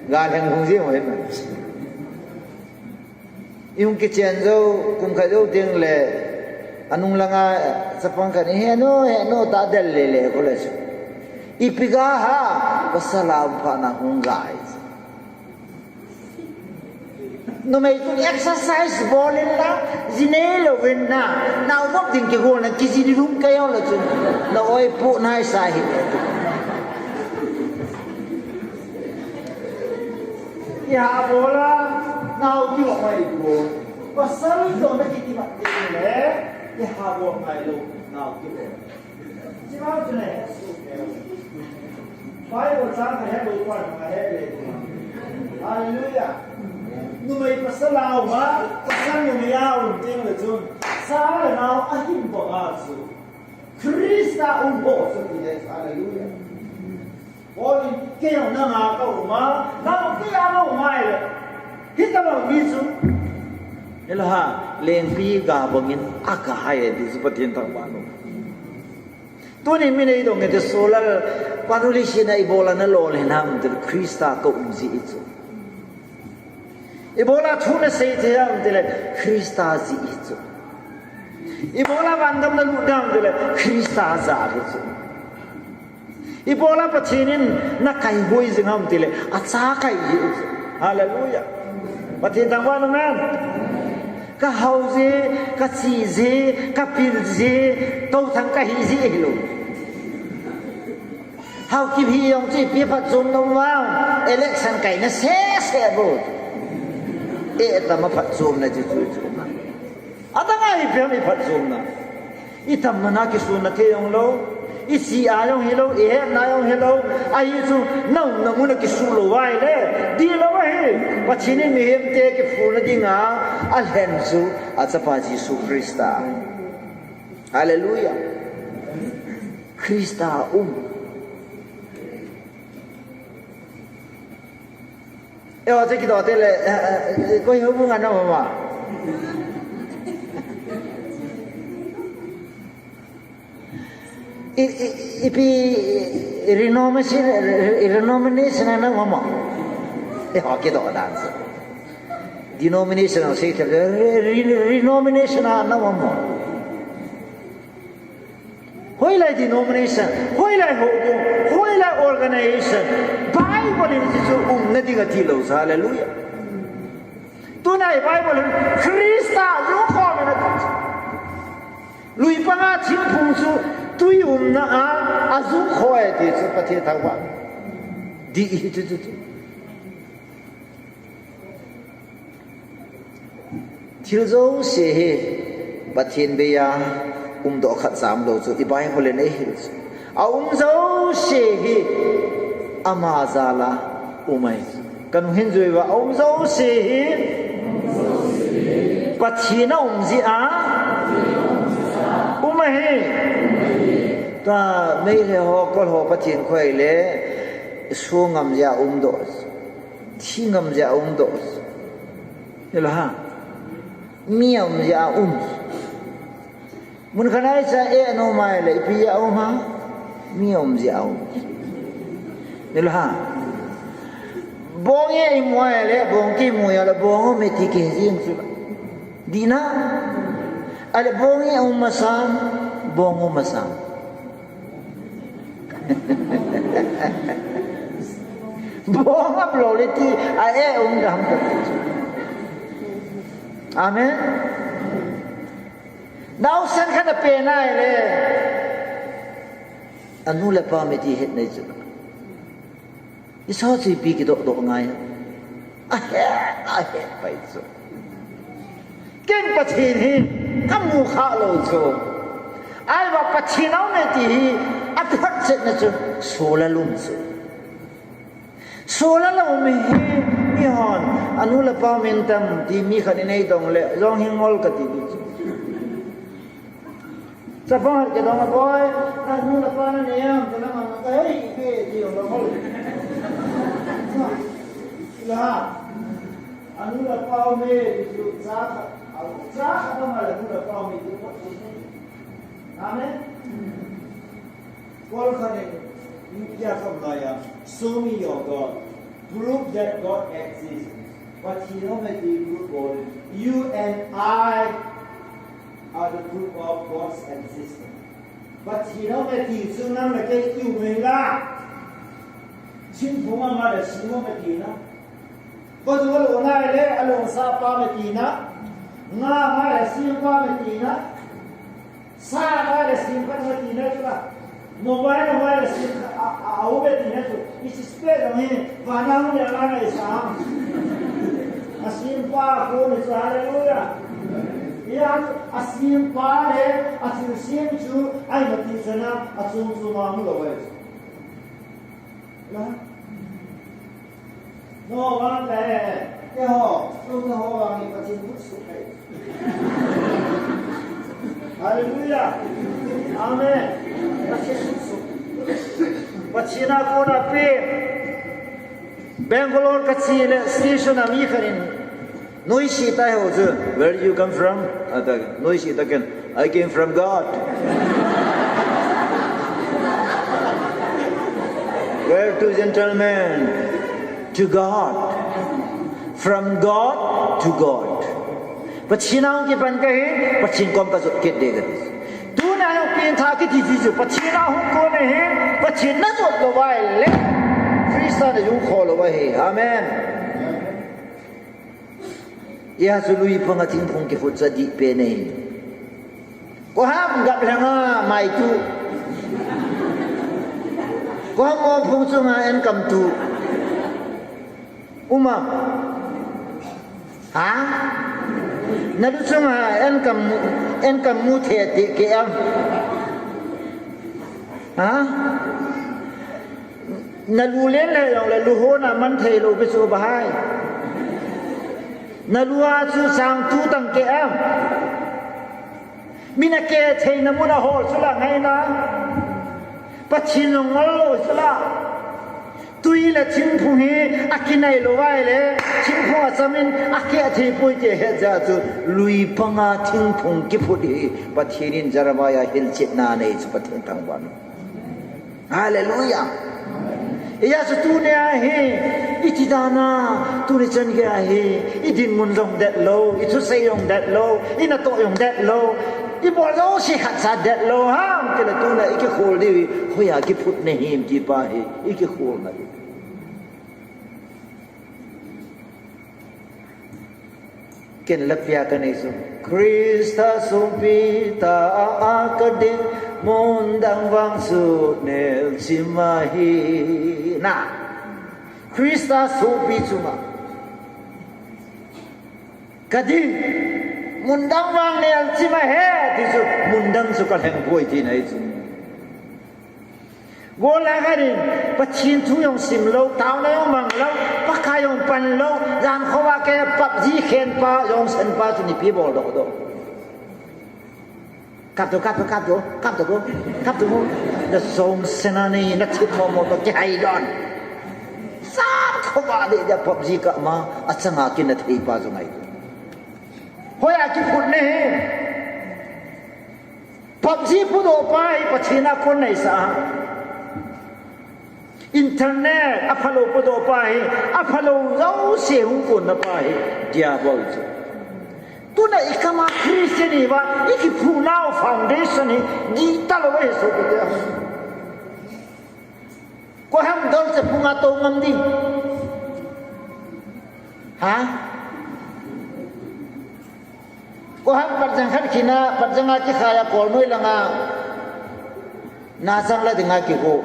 Ga lheng hung ji mo hin. I hung kichen jou, kum khat jou teng le, a nung langa chapang khat in, "He nu, he nu," ta del le le ko le chu. Ipi ga ha, pasal a um phat na hung ga e. Numei tu exercise bol in la, ji nei lou in na, nao vop ding kigol na, kiji di lum ka jong le chun, na oi pu nai sa hi. Iha bol a, nao kibol mai ko. Pasal toh na kiti mat ding le, iha bol mai lou, nao kibol. Chibang chu le, Bible chang ka he lou pa, ka he le. Hallelujah. Numei pasal a um a, pasal numei a um teng le chun, sa le nao a hin bol a chu. Christa um bol chu ti le, hallelujah. Paul in, "Kei jong nanga ka um a, nang kei a na um a le. Hitabang mi chu." Hila ha, lengpi ga bangin a ga hai e ti chu Pathen thangvah in um. Tuni min ei dong e ti solal, panu li sina i bol a na lol hin ham ti Christa ka um ji i chu. Ibola thu na sei thei ham tile Christa ji hi chu. Ibola vangam na lut ham tile Christa ja hi chu. Ibola Pathen in na kaihui jing ham tile achakai ji hi chu. Hallelujah. Pathen thangvah in um hen. Ka hao ji, ka chi ji, ka pil ji, tou thang ka hi ji hilou. Haokip hi jong chu ipi phatchomna um vang, election kaina sese bou. Itam a phatchomna chu chu chu. Adang a ipi ham i phatchomna. Itam mana kisunna thei jong lou, ichi a jong hilou, ihetna jong hilou, ahi chu na umna mun a kisu lou vai le, dihlou ahi. Pathen in mihemte kiphulna dinga alhen chu a Chapa Jesu Christa. Hallelujah. Christa um. Eiho chu kidoh te le, eh, eh, koi houbung a na um a. I, i, ipi, renomination, re-, renomination a na um a. Eiho kidoh dan chu. Denomination a sei te le, re-, re-, renomination a na um a. Hoilai denomination, hoilai houbung, hoilai organization, Bible in chu umna ding ati lou sa, hallelujah. Tunai Bible in Christa jukho in ati. Lui panga thingphung chu tui umna a, ajukho e ti chu Pathen thangvah. Di i ti chu chu. Thil jouse hi Pathen bei a umdoh khat cham lou chu i Bible in eihil chu. A um jouse hi ama jal a um ahi. Kan hin jui uva, a um jouse hi Pathen a um jeh a um ahi. Tua Meitei ho, Kol ho Pathen khoh le, so ngam jeh a umdoh. Thi ngam jeh a umdoh. Hilo ha. Mi a um jeh a um. Mun khat a i cha e a nom a le, ipi a um ham? Mi um jeh a um. Nil ha. Bong e i mu a le, bong kimu a le, bong um e ti kihejing chu. Dihna. A le bong e um masang, bong um masang. Bong um lou le ti, a e um dam ta. Amen. Naosen khat a pe nai le. Anu le apa um e ti het nei chu. I sa chu ipi kidoh doh ngai. A het, a het pai chu. Ken Pathen hi ka mu kha lou chu. Ahivang Pathen a um e ti hi a photchetna chu sola lum chu. Sola lum hi mi hon anu le apa um in tam ti mi khat in ei dong le jong hi ngol ka ti di chu. Chapang khat kidong a, "Boy, na nu na pa na nei am?" Ti na mang ka, "Hei, hei," ti jong ka hol. La, anu na pa um e, ti chu cha khat, a cha khat a ma la nu na pa um e, ti chu. Amen. Paul khat in, India kam la ya, "Show me your God. Prove that God exists." But he not made the proof for it. You and I are the proof of God's existence. But he not made the, so nang na kei kiu mei la. Thingphung a ma le sim a ma ti na. Ko tu lo na le, a long sa pa ma ti na. Nga ma le sim pa ma ti na. Sa ma le sim pa ma ti na chu la. Mobile ma le sim a, a, a, u ma ti na chu. It is Pe dang hi, vana hung le a ngai sa. A sim pa ko ni sa, hallelujah. Ya, a sim pa le, a thil sim chu, ai ma ti sa na, a chung chu ma mu lo ai. Na? No, vang le, te ho, tu te ho vang ni Pathen bu su kai. Hallelujah. Amen. Pathen a kona pe. Bangalore kache le station a mi khat in. Noise tai ho chu. "Where you come from?" Ata noise ta ken. "I came from God." Where to, gentlemen? To God. From God to God. Pathen a hung kipan kahi, Pathen kom kajot kit ding kahi. Tuna hung pengtha kiti chu, Pathen a hung kon ahi, Pathen najot lou uva ahile, Christa najung kho lou uva ahi. Amen. Hijeh chun lui panga thingphung kiphut chu adih pen ahi. Koi ham gap lhanga maitu. Koi ham mophung chunga enkam tu. Uma. Ha? Nalu chunga enkam, enkam mu thei ti kei am. Ha? Nalu len le jong le lu hon a man thei lou pi chu bahai. Nalu a chu sang tu tang kei am. Min akeh theina mun a hol chu la ngaina. Pathen jong ngol lou chu la. Tui le thingphung hi akinai lou uva ahile, thingphung achamin akeh thei poi ti het jeh chun, lui panga thingphung kiphut hi Pathen in Jeremiah hilchetna nei chu Pathen thangvah in. Hallelujah. Hijeh chun tunia hi, iti dan a, tuni chan geiya hi, i dinmun jong det lou, i thusei jong det lou, i natoh jong det lou, i bol jouse khatcha det lou ham, tile tunia i kikhol diu hi, hoiya kiphut nahim ti pa hi, i kikhol na hi. Ken la pia kanei chu. Christa songpi tah a kading, mun dang vang chu nelchim ahi. Na. Christa songpi chunga kading, mun dang vang nelchim ahi, ti chu mun dang chu kalheng poi tina ahi chu. Golla khat in, Pathen thu jong sim lou, taona jong mang lou, Pakai jong pan lou, jan khovah kei PUBG khen pa, jong sen pa, chu nipi bol doh doh. Kap to, kap to, kap to, kap to, kap to. Na jong sen a nei, na thit mo mo to kihai don. Jan khovah deh deh PUBG kap ma, achanga kin na thei pa jong ahi. Hoiya kiphut nahim. PUBG pudoh pa hi Pathen a kon neisah a. Internet aphalou pudoh pa hi, aphalou jouse hung konna pa hi Diabol chu. Tuna ikam a Christian iva, ikiphuhnau foundation hi dih talou ahi sopi te. Koi ham dol che phunga tou ngam ding. Ha? Koi ham patjang khat khina, patjang a kikhai a kolnoi langa nachang la dinga kigo.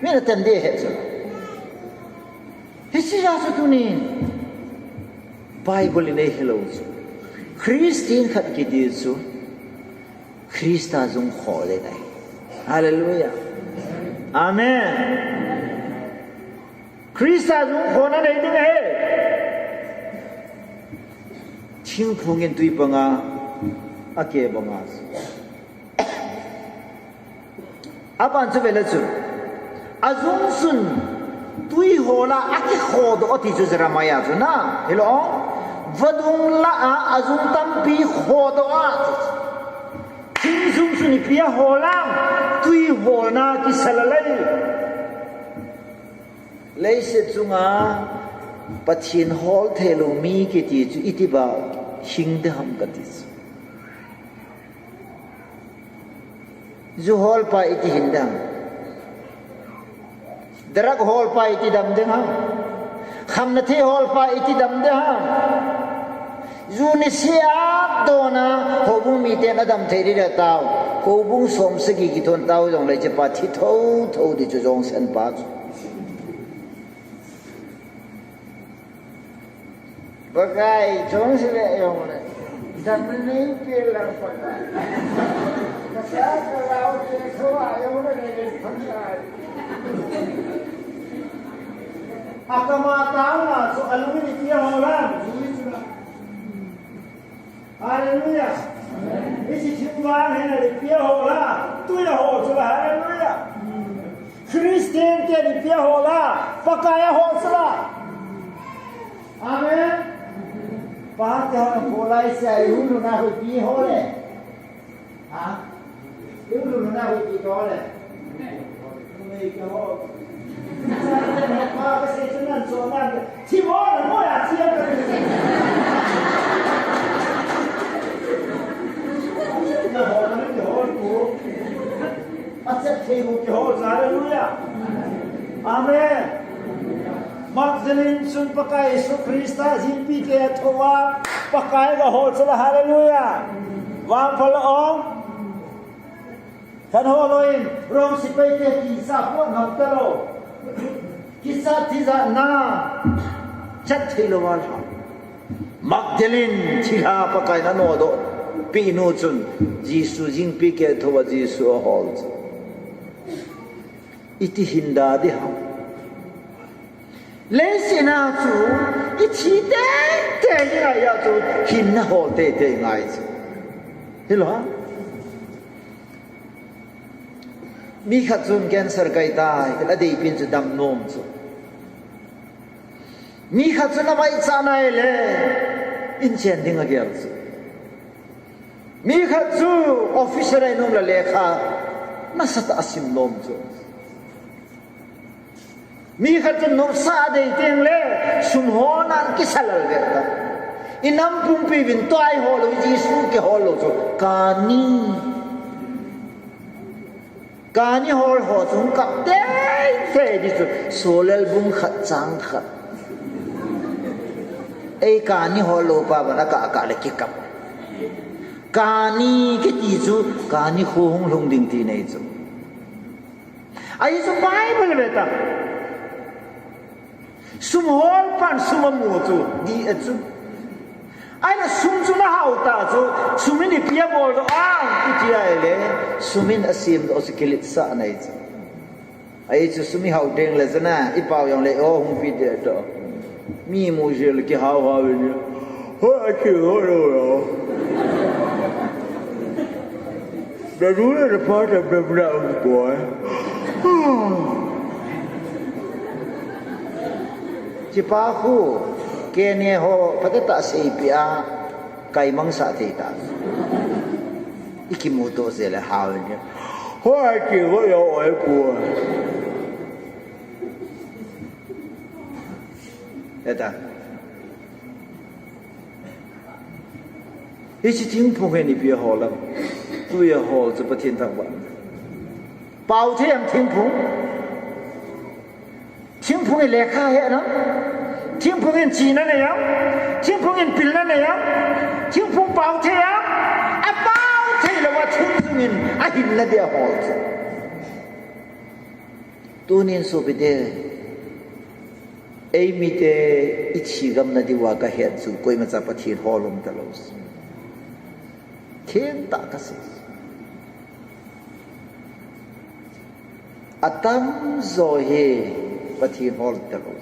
Min aten ding ahi chu. Hiche jeh a chu tunin Bible in eihil u chu, Christian khat kiti chu Christa jung kho ding ahi. Hallelujah. Amen. Christa jung khona nei ding ahi. Thingphung in tui panga ake banga. Aban chu vele chun, ajung chun tui hola akikhodoh ati chu Jeremiah chu na, hilou. Vadung lah a ajung tampi khodoh a, thing jung chun ipi ahol am, tui holna kisal a lei. Leiset chunga Pathen hol theilou mi kiti chu iti bou hing ding ham kati chu. Ju holpa iti hin ding ham? Drug holpa iti dam ding ham? Khamna thei holpa iti dam ding ham? Ju nisea dona houbung miten adam thei ding le tao. Houbung som sagi kithon tao jongle hichepa thi thotho ding chu jongsen pa chu. Pakai, jong sile jongle. Dam nei peh lang Pakai. Kasa kalau te thoa jongle nei Pakai. Akam a tao na chu alung in ipi ahol am, jui chu la. Hallelujah. Hiche thingvang hin ipi ahol a, tui ahol chu la. Hallelujah. Christian te ipi ahol a, Pakai ahol chu la. Amen. Pahate hon kholai sia, ihung luna hoipi hol e? Ha? Ihung luna hoipi hol e? Numei kihol. Pa kasei chu nan cho nan. Thi mo na mo ya thi ya ka. Na hol na kihol ko. Achet thei ho kihol, hallelujah. Amen. Magdalene chun Pakai Jesu Christa jingpi keh a thouva, Pakai ga hol chu la, hallelujah. Vangpha la ong. Khan ho loin, Rome sepai te kisa pot ngam talou. Kisa tijat na chat thei lou val ha. Magdalene thilha Pakai in anodoh peh nu chun Jesu jingpi keh thouva Jesu ahol chu. Iti hin da ding ham? Leiset a chu ithi teitei ding ahi a chu hinna hol teitei ngai chu. Hilou ham? Mi khat chun cancer kai tai, adeipi in chu dam nom chu. Mi khat chun avaichat nai le, in chen ding agel chu. Mi khat chu officer a ahi nom le lekha nasatah a asim nom chu. Mi khat chun nopsah adei teng le, sum hol nan kisa lal ve ta. Inam pumpi uvin tua ihol lou, Jesu kihol lou chu. Kani. Kani hol ho chu hung kap teitei ding chu, Solel bung khat chang khat. Ei kani hol lou pa bana kah kah le kikap. Kani kiti chu, kani kho hung lhung ding tina ahi chu. Ahi chu Bible ve ta. Sum hol pan sum amu chu, dih e chu. Ahile sum chu nahao ta chu, sum in ipi abol doh am, iti ahile, sum in asem doh chu kiletsahna ahi chu. Ahi chu sum ihao teng le chu na, ipao jong le, o hung pi deh doh. Mi mu jeh le kihao hao in. Ho a ki ho lo lo. Bebula de pa de bebula un boy. Chipa khu, kene ho, pate ta seipi a, kaimang sa thei ta. Kimuto se le hao ni. Hoi ki ho yo oi ku. Eta. Hiche thingphung hi ipi a hol ham? Tui a hol chu Pathen thangvah. Pao thei ham thingphung? Thingphung in lekha he nam? Thingphung in chihna nei ham? Thingphung in pilna nei ham? Thingphung pao thei ham? Apao thei louva thingphung in ahinna dia hol chu. Tunin sopite, eimite i thigam na diuva kahet chu koimacha Pathen hol um talou. Thengtah kasei. Atamjo hi Pathen hol talou.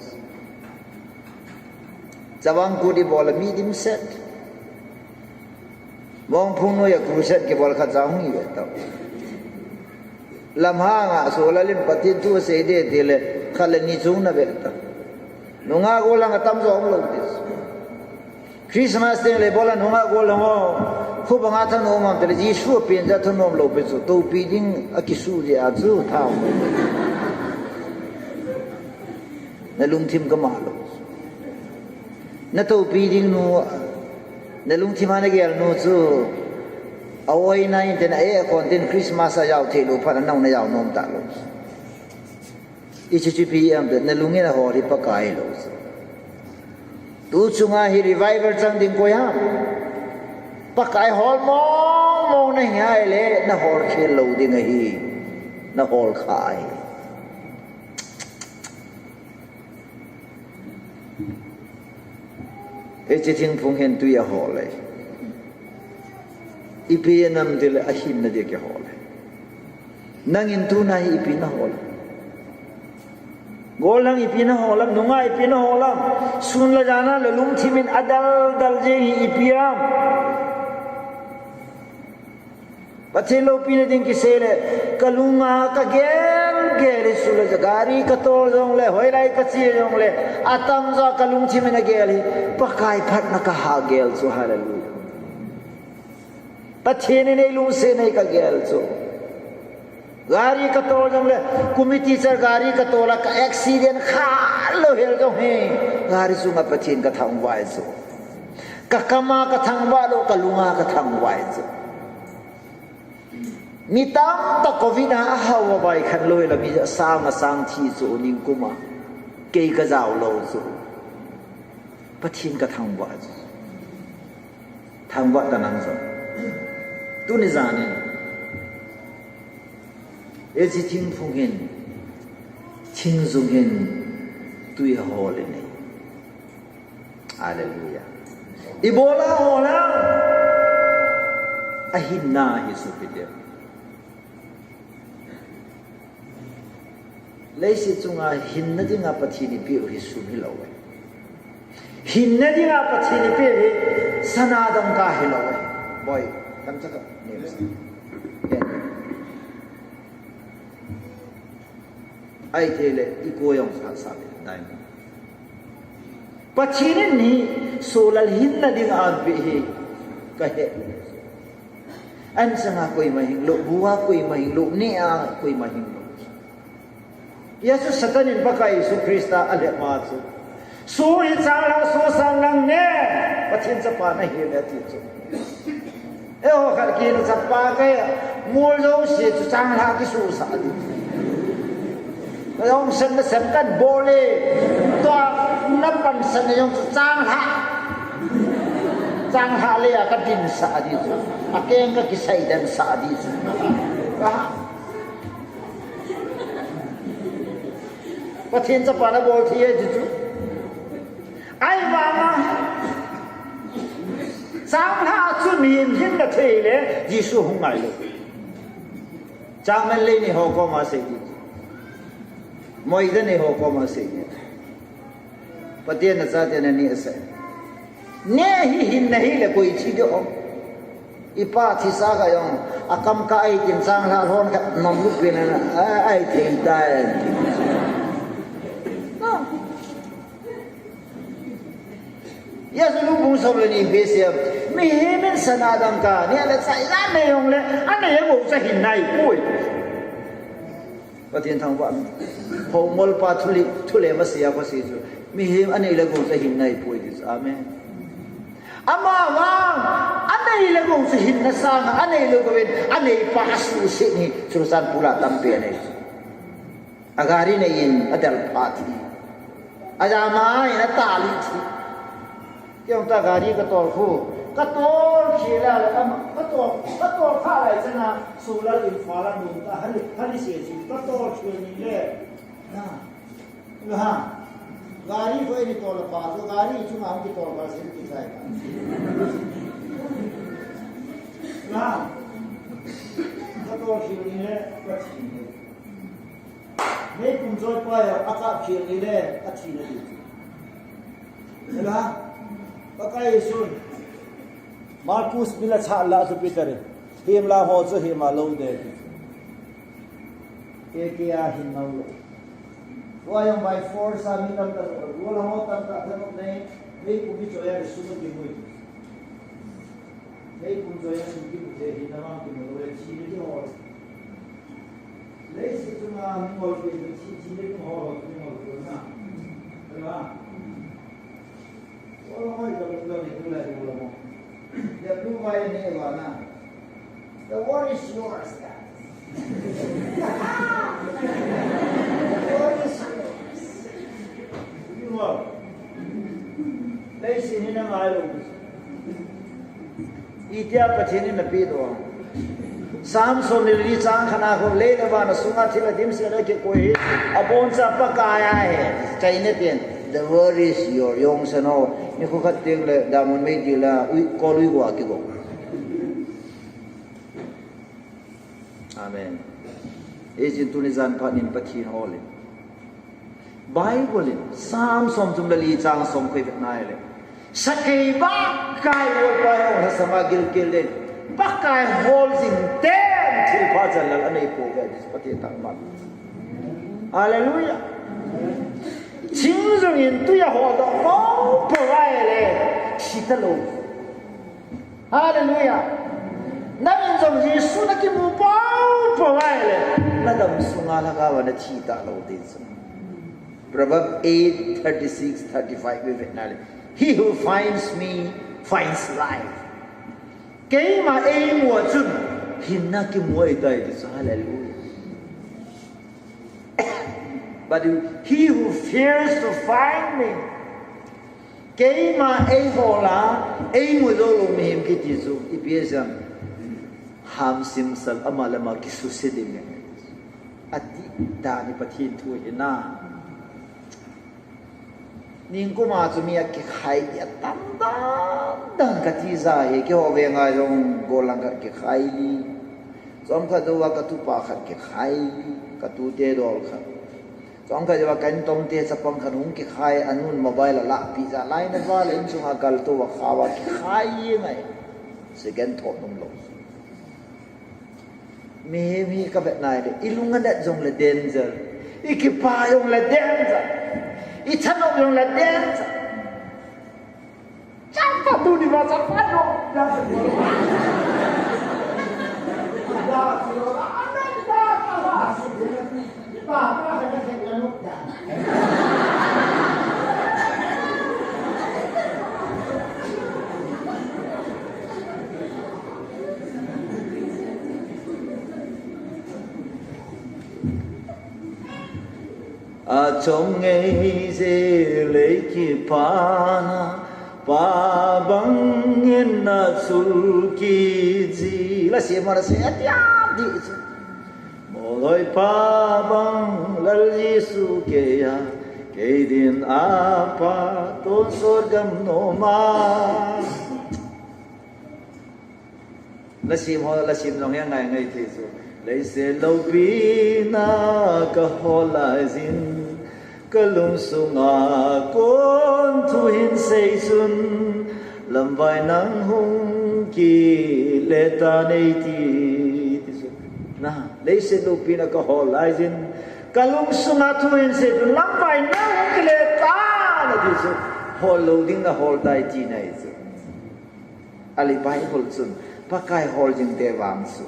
Chavang Kut ibol a mi dimset. Mongphung noiya crusade kibol khat jong hung ive tau. Lamhang a Solal in Pathen thu asei ding tile khat le ni chung nave tau. Nungah gollhang atamjo umlou ti. Christmas teng le bol a nungah gollhang ho. Khobanga thanom um ham tile Jesu apen jeh a thanom lou pi chu. Toupi ding akisuh jeh a chu thanom. Na lungthim kama lou. Na toupi ding nu, na lungthim a na gel nu chu, a oina in tin a e kon tin Christmas a jao thei lou phat a nang na jao nom talou. Hiche chu ipi ham tile na lung in a hol hi Pakai lou. Tu chunga hi revival chang ding koi ham? Pakai hol mong mong na hi a ahile na hol khel lou ding ahi. Na hol kha ahi. Hiche thingphung hin tui a hol e. Ipi a nam tile ahinna dia kihol e. Nangin tuna hi ipi na hol ham? Gollhang ipi na hol ham? Nungah ipi na hol ham? Sun le jan a le lungthim in adal dal jeng hi ipi ham? Pathen loupina ding kisei le, kalunga kagel gel hi sule, gari katol jongle, hoilai kache jongle, atamjo kalungthim in agel hi, Pakai phatna kaha gel chu, hallelujah. Pathen in eilungset na hi kagel chu. Gari katol jongle, committee cha gari katol a ka accident khalou hel jong hi, gari chunga Pathen kathangvah e chu. Kakam a kathangvah lou, kalunga kathangvah e chu. Mi tamtah covid a ahao a vaikhan lou hel a mi asang asang thi chu ningkum a. Kei kajao lou chu. Pathen kathangvah chu. Thangvah ta nang jong. Tuni jan in. Hiche thingphung hin. Thingjung hin. Tui ahol in ahi. Hallelujah. Ibola hol ham? Ahinna hi sopite. Leiset chunga hinna dinga Pathen ipeh u hi sum hilou e. Hinna dinga Pathen ipeh u hi sana dangka hilou e. Boi, tamcha ka nem sa. Ahithei le, ikoi jong sa sa le, dai. Pathen in hi, Solal hinna dinga apeh hi, kahe. An changa koima hinglou, bu a koima hinglou, neh a koima hinglou. Hijeh chun Satan in Pakai Jesu Christa alhep ma chu. Soh hi changlhah soh sang lang ne, Pathen chapa nahi le ati chu. Eiho khat kihilna chapa kei, mol jouse chu changlhah kisohsah ding. Jong sen na sen kan bol e, tua na pansan na jong chu changlhah. Changlhah le a kadinsah ding chu. Akeng kakisaidan sah ding chu. Aha. Pathen chapa nabol thei e ti chu. Ahivanga. Changlhah chu mihem hinna thei le Jesu hung ngailou. Changman lei nei ho koma sei ti chu. Moida nei ho koma sei ti chu. Pathen a chate nani asei. Neh hi hinna hile koi thi ding ham. Ipa thisa kha jong, akam kah a hitin changlhah lhon khat nom lupin ana, a, ahithei tai. Jesu lu bung som le ni ipi asei em. Mihem in sana dangka, neh le chah ijat nei jongle, Anei le gou chu ahin nai poi. Pathen thangvah. Hou ngol pa thuli, thule ma sia pa si chu. Mihem anei le gou chu ahin nai poi ti chu. Amen. Ama vang, anei le gou chu hinna sanga, anei le gou in, anei pa asuhset hi, Churachandpur a tampi anei. A gari nei in, adel pha thi. Ajama in, atali thi. Kei jong ta gari ka tol khu. Ka tol khel a le, ama, ka tol, ka tol kha lai chana, solar in pha la nung ta, hali, hali se si, ka tol khel ni le. Na. Lo ha. Gari ko ni tol pa, ko gari chunga hung kitol pa, sin ki sai pa. Lo ha. Ka tol khel ni le, ka thi ni le. Meipum choi pa ya, a kap khel ni le, a thi na ti. Lo ha. Pakai Jesun. Markus bila cha la chu Peter. Him la ho chu him a lo de. Ke ke a hin nau lo. Tua jong by force a mi tamtah lo. Tua la ho tamtah thanop nei. Meipum choi a sum kimui. Meipum choi a sum kimu te hin na mang kimu lo le chi ni ki ho. Leiset chunga mi ngol pe chu chi chi ni ki ho ho ki ngol pe na. Lo ha. Tua la ho i ka lo ni tu la ni lo mo. Ya tu vai ni wa na. The world is yours, guys. The world is yours. You know, leiset hi na ngai lou. Itia Pathen in napeh doh. Psalm som ni le li chang khat na khu, lei le van a sunga thil a dimset a kikoi hi, aboncha Pakai a ahi. China pen, the world is yours, jong sa no. Nikho khat teng le, damun mei ti la, ui, kol ui gua kigo. Amen. Hijeh chun tuni jan phat in Pathen hol in. Bible in, Psalm som thum le li chang som koi vet nai le. Sakei ba kai hol pa hol ha sama gilkel den. Pakai hol jing ten thil pha chan lal anei po ve Pathen thangvah. Hallelujah. Thing jong in tui a hol doh po po vai le. Thi ta lou. Hallelujah. Nangin jong Jesu nakimu pau pau ahile, nadam sunga lhagao a nathi talou ding chu. Proverbs eight thirty-six, thirty-five ivet na le. He who finds me finds life. Keima eimu a chun hinna kimu ahitai ti chu. Hallelujah. But he who fails to find me, keima eihol a, eimu jou lou mihem kiti chu, ipi asei em? Hamsim sal ama le ama kisuse ding ahi. Ati dan hi Pathen thu ahi na. Ningkum a chu mi akikhai ding atam dan dan kati ja hi, keiho veng a jong gollhang khat kikhai ding. Chomkhat jouva katupa khat kikhai ding, katute dol khat. Chomkhat jouva ka intomte chapang khat hung kikhai, anun mobile alahpeh ja, lainat val a insunga kaltou a khao a kikhai ngai. Second thought umlou. Mihem hi kavet nai le, ilung anet jongle danger. Ikipa jongle danger. Ithanop jongle danger. Chapa tuni ma chapa no. Achom ngei jeh lei kipana, pa bang in nachul kit ji. Lasi ma lasi atia di chu. Molhoi pa bang Lal Jesu keiya, kei din a pa tonsot gam nom a. Lasi mo, lasi nong yang ngai ngai thei chu. Leiset loupina kahol lai jin, kalungsunga kon thu hin sei chun, lamvai nang hung kile tan eiti, ti chu. Na, leiset loupina kahol lai jin, kalungsunga thu hin sei chun, lamvai nang hung kile tan, ati chu. Hol lou ding nahol tai tina ahi chu. Ahile Bible chun, Pakai hol jing te vang chu.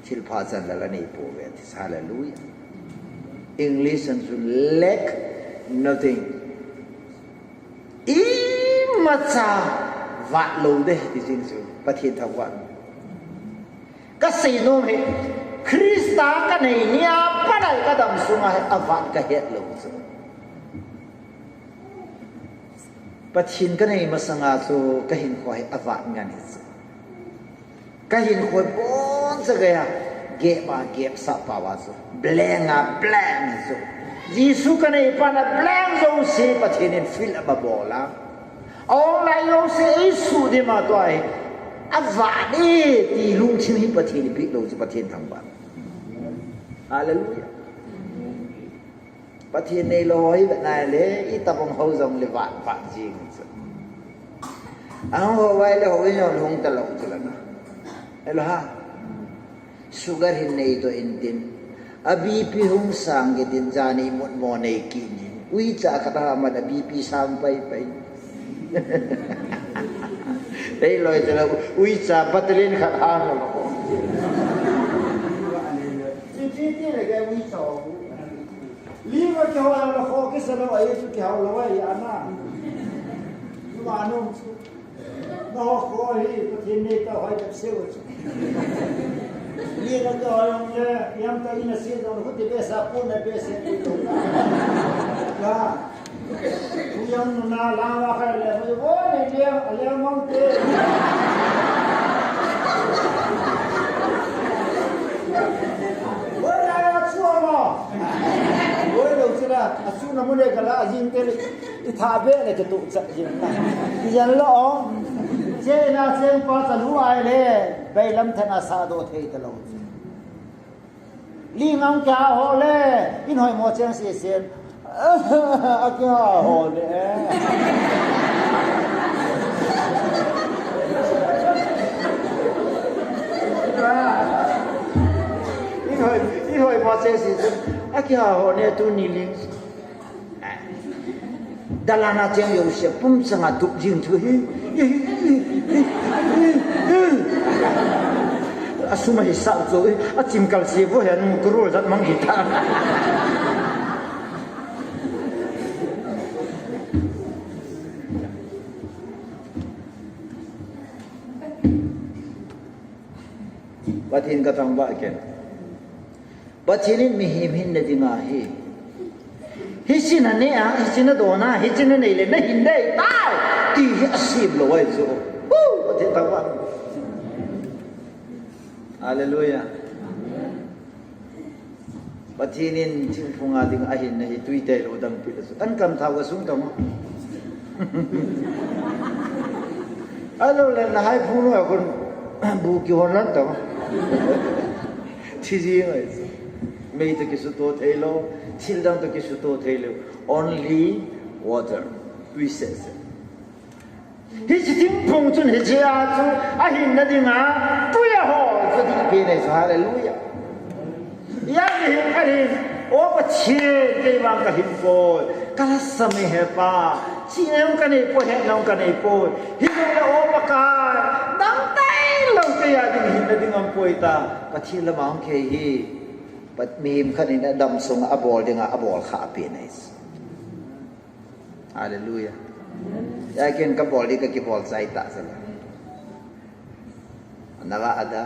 Thilpha chanlal anei pouve ti. Hallelujah. English in chu lack nothing. Imacha vat lou ding ti jing chu Pathen thangvah. Kasei nom hi, Christa kanei nia pat a kadam sunga hi avat kahet lou chu. Pathen kanei masanga chu kahinkho hi avat ngen hi chu. Kahinkho hi boncha geiya gep a gep sah pau a chu, blank a blank hi chu. Jesu kanei pat a blank jouse Pathen in fill up abol a, aum lai jouse eisudim a tua hi avat e ti lungthim hi Pathen in peh lou chu Pathen thangvah. Hallelujah. Pathen neilou ho hi vet nai le, itobang ho jongle vat vat jing chu. Ahung ho vai le houin jong hung talou chu la na. Hello ha. Sugar hin nei toh intin, a BP hung sang kit in, jani mutmo nei kit in, uicha khat aman a BP sang pai pai. Neilou chu la, uicha bottle khat hang lou. Ti ti ti le ke uicha. Ling a kihou lou, kho kisa lou, ahi chu kihou lou, ahi ana. Chu ma nung chu. Naho kho hi, Pathen nei tah hoi tah seh u chu. Ling a kihou lou le, yam ta ina seh lou, huti be sa, pun na be seh, pun lou. Ya. Uyang nuna lama kha le, mo wo ne le, le mang te. Wo la ya chu mo. Wo lo chu la, a chu na mu ne ka la, a jing te le, i tha be le ke tu cha jing na. Ti jan lo. Che na che pa cha lu ai le, bai lam tha na sa do thei ta lo. Ling ang kia ho le, in hoi mo cheng si sen. A kia ho le. In hoi, in hoi mo cheng si sen. A kia ho le tu ni ling. Dalana cheng jouse pum changa tup jing chu hi. A sum a hi sa chu hi, a chim kal se vo hi, anu kuru jat mang hi ta. Pathen ka thangvah kei. Pathen in mihem hinna dinga hi, hiche na neh a, hiche na don a, hiche na nei le na hin dei tai, ti hi asem lou ahi chu. Hu, Pathen thangvah. Hallelujah. Pathen in thingphung a ding ahinna hi tui tailou dang pi le chu. An kam thau ka sung tamo. Ahilou le, na hai phung lou a kon bu kihon lan tamo. Thi jing ahi. Mei toh kisuto thei lou, thil dang toh kisuto thei lou. Only water. Tui seh seh. Hiche thingphung chun hiche a chu ahinna dinga tui ahol chu dih pen ahi chu, hallelujah. Hia mihem khat hin, O Pathen, kei vang ka hing poi, ka lhasam e he Pa, chihna jong ka nei poi, hetna jong ka nei poi, hijongle O Pakai, nang tailou kei a ding hinna ding aum poi ta, Pathen lama hung kihei hi, Pat-, mihem khat in adam sunga abol dinga abol kha apen ahi. Hallelujah. Hia ken ka bol di ka kibol chai ta sala. Nala ada.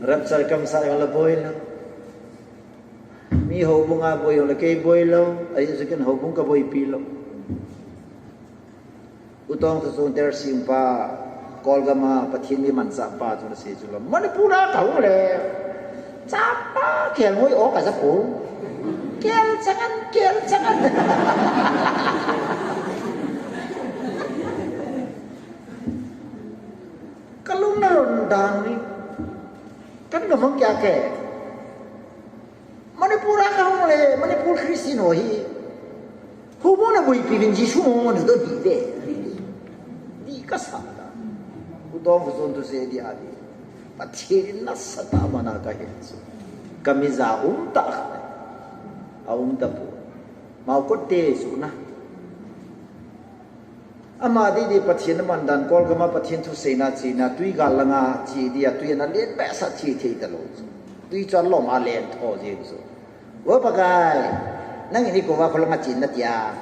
Rapture kamsa jong la boi lou. Mi houbung a boi jong la kei boi lou. Ahi chu ken houbung ka boipi lou. U Tongthochon Tersing pa, Kolgam a Pathen mi manchah pa chu nasei chu la. Manipur a kahung le. Chapa kelngoi o kaja pu. Kel changan, kel changan. Kalung na ron dan ni. Kan ka mang kya ke. Manipur a kahung le, Manipur Christian ho hi. Houbung na boipi vin Jesu mo mo na do di ve. Di kasa ta. U Tongthochon thusei di a di. Pathen in nasatah a mana kahe chu. Ka mija um ta kha. A um ta pu. Mau kot te chu na. Ama didi Pathen aman dan, Kolgam a Pathen thu seina china, tui gal langa chi dia, tui ana len behseh chi thei talou chu. Tui chu alom a len tho jeng chu. O Pakai, nangin ikouva kholanga chin natia.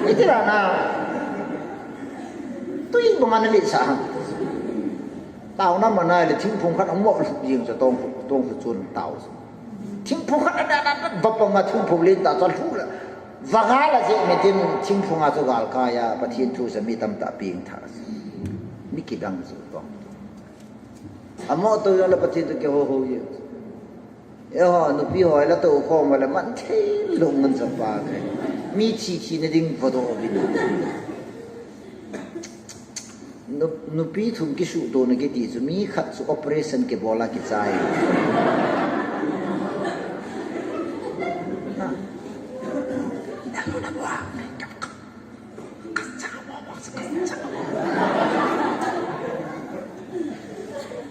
Iti la na. Tui banga nalisa ham. Taona mana le thingphung khat amu lhuh jeng chu tong, tong chu chun tao chu. Thingphung khat ana, ana, ana, va panga thingphung len ta chu lhuh la. Vagal a jeh metin thingphunga chu galkai a, Pathen thu sa mi tamtah pengtha. Mi kidang chu tong. Amo to jong le Pathen toh kiho ho jeng. Eiho, nupi ho la tokhom le man thei lou ngan chapa kai. Mi thi thina ding vodoh uvin. Nu-, nupi thum kisuhtona kiti chu mi khat chu operation kibol a kichai. Na.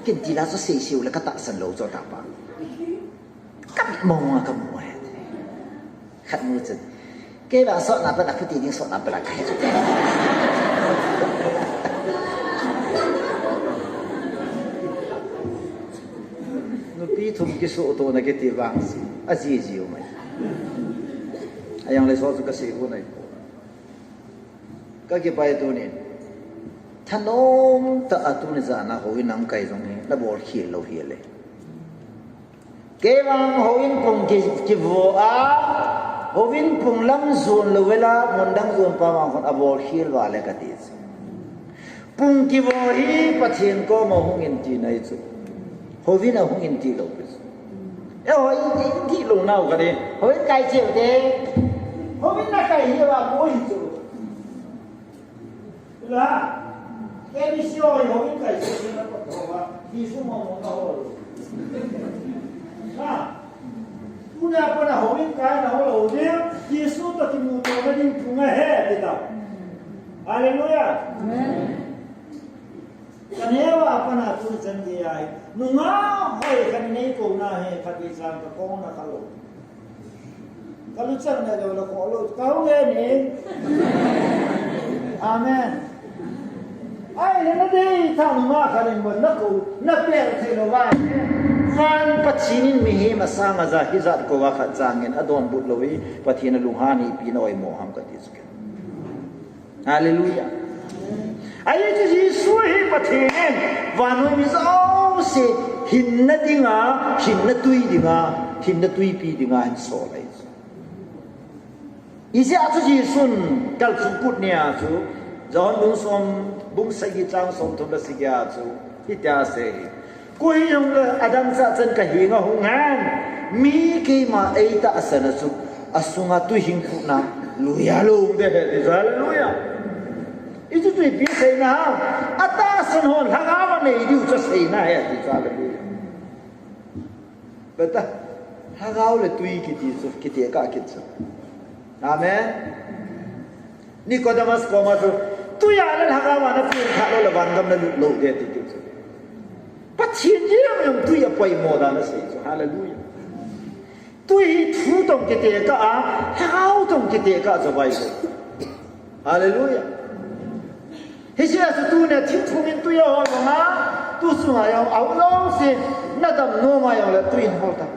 Ken ti la chu seiseu le katahsan lou chu tapa. Ka mitmu a kamu e. Khat mu chun. Kei vang sotna pen a khuti ding sotna pen a kahe chu. Nupi thum kisuhtona kiti vang si. Ajiji umai. Ajong le so chu kasei u nai. Ka kipai tunin. Thanom tah a tuni jan a houin a kai jong hi, nabol khel lou hile. Kei vang houin pung ki, kivo a, houin pung lam jon lou vela, mun dang jon pa vang khun abol khel vale kati chu. Pung kivo hi Pathen koma hungin tina ahi chu. Houin a hungin tilou pi chu. E houin tilou nau kati. Houin kai cheu te. Houin na kai hi va ko hi chu. La. Ke ni sio hi houin kai cheu te na ko va. Ki su mo mo na ho. Ha. Tuna kona houin kai na ho lou ding, Jesu toh kimuto na ding pung ahi, ti ta. Hallelujah. Amen. Ka neo a pat a tu chan gei ahi. Nungah hoi khat nei kou na he, khat vei chan ka kong na ka lou. Ka luchang na lou la ko lou, ka hung e ni. Amen. Ahile nadei tha nungah khat in bon nakou, napel thei lou va. Van Pathen in mihem asang aja hijat kou a khat changin adonbut lou hi, Pathen alunghan hi ipi na oimo ham kati chu ke. Hallelujah. Ahi chu Jesu hi Pathen in vannoi mi jouse hinna dinga, hinna tui dinga, hinna tuipi dinga ahin sol ahi chu. Ijeh a chu Jesun kalsong kut nia chu, John bung som, bung sagi chang somthum le sagi a chu, hitia asei. Koi hijongle adang chah chan ka henga hung hen, mi keima eitahsan a chu, asunga tui hing phutna, lui a lou ding ahi, ti chu, hallelujah. Hichu chu ipi seina ham, atahsan hon, lhagao a nei diu chu seina ahi, ti chu, hallelujah. Beta, lhagao le tui kiti chu, kitekah kit chu. Amen. Nicodemus koma chu, tui a le lhagao a na pengkha lou le vangam na lut lou ding ti kit chu. Pathen jeng jong tui a poimo dan asei chu. Hallelujah. Tui hi thu toh kitekah a, lhagao toh kitekah chu vai chu. Hallelujah. Hiche a chu tunia thingphung in tui ahol vanga, tu sunga jong ahung jouse, nadam nom a jongle tui in hol ta.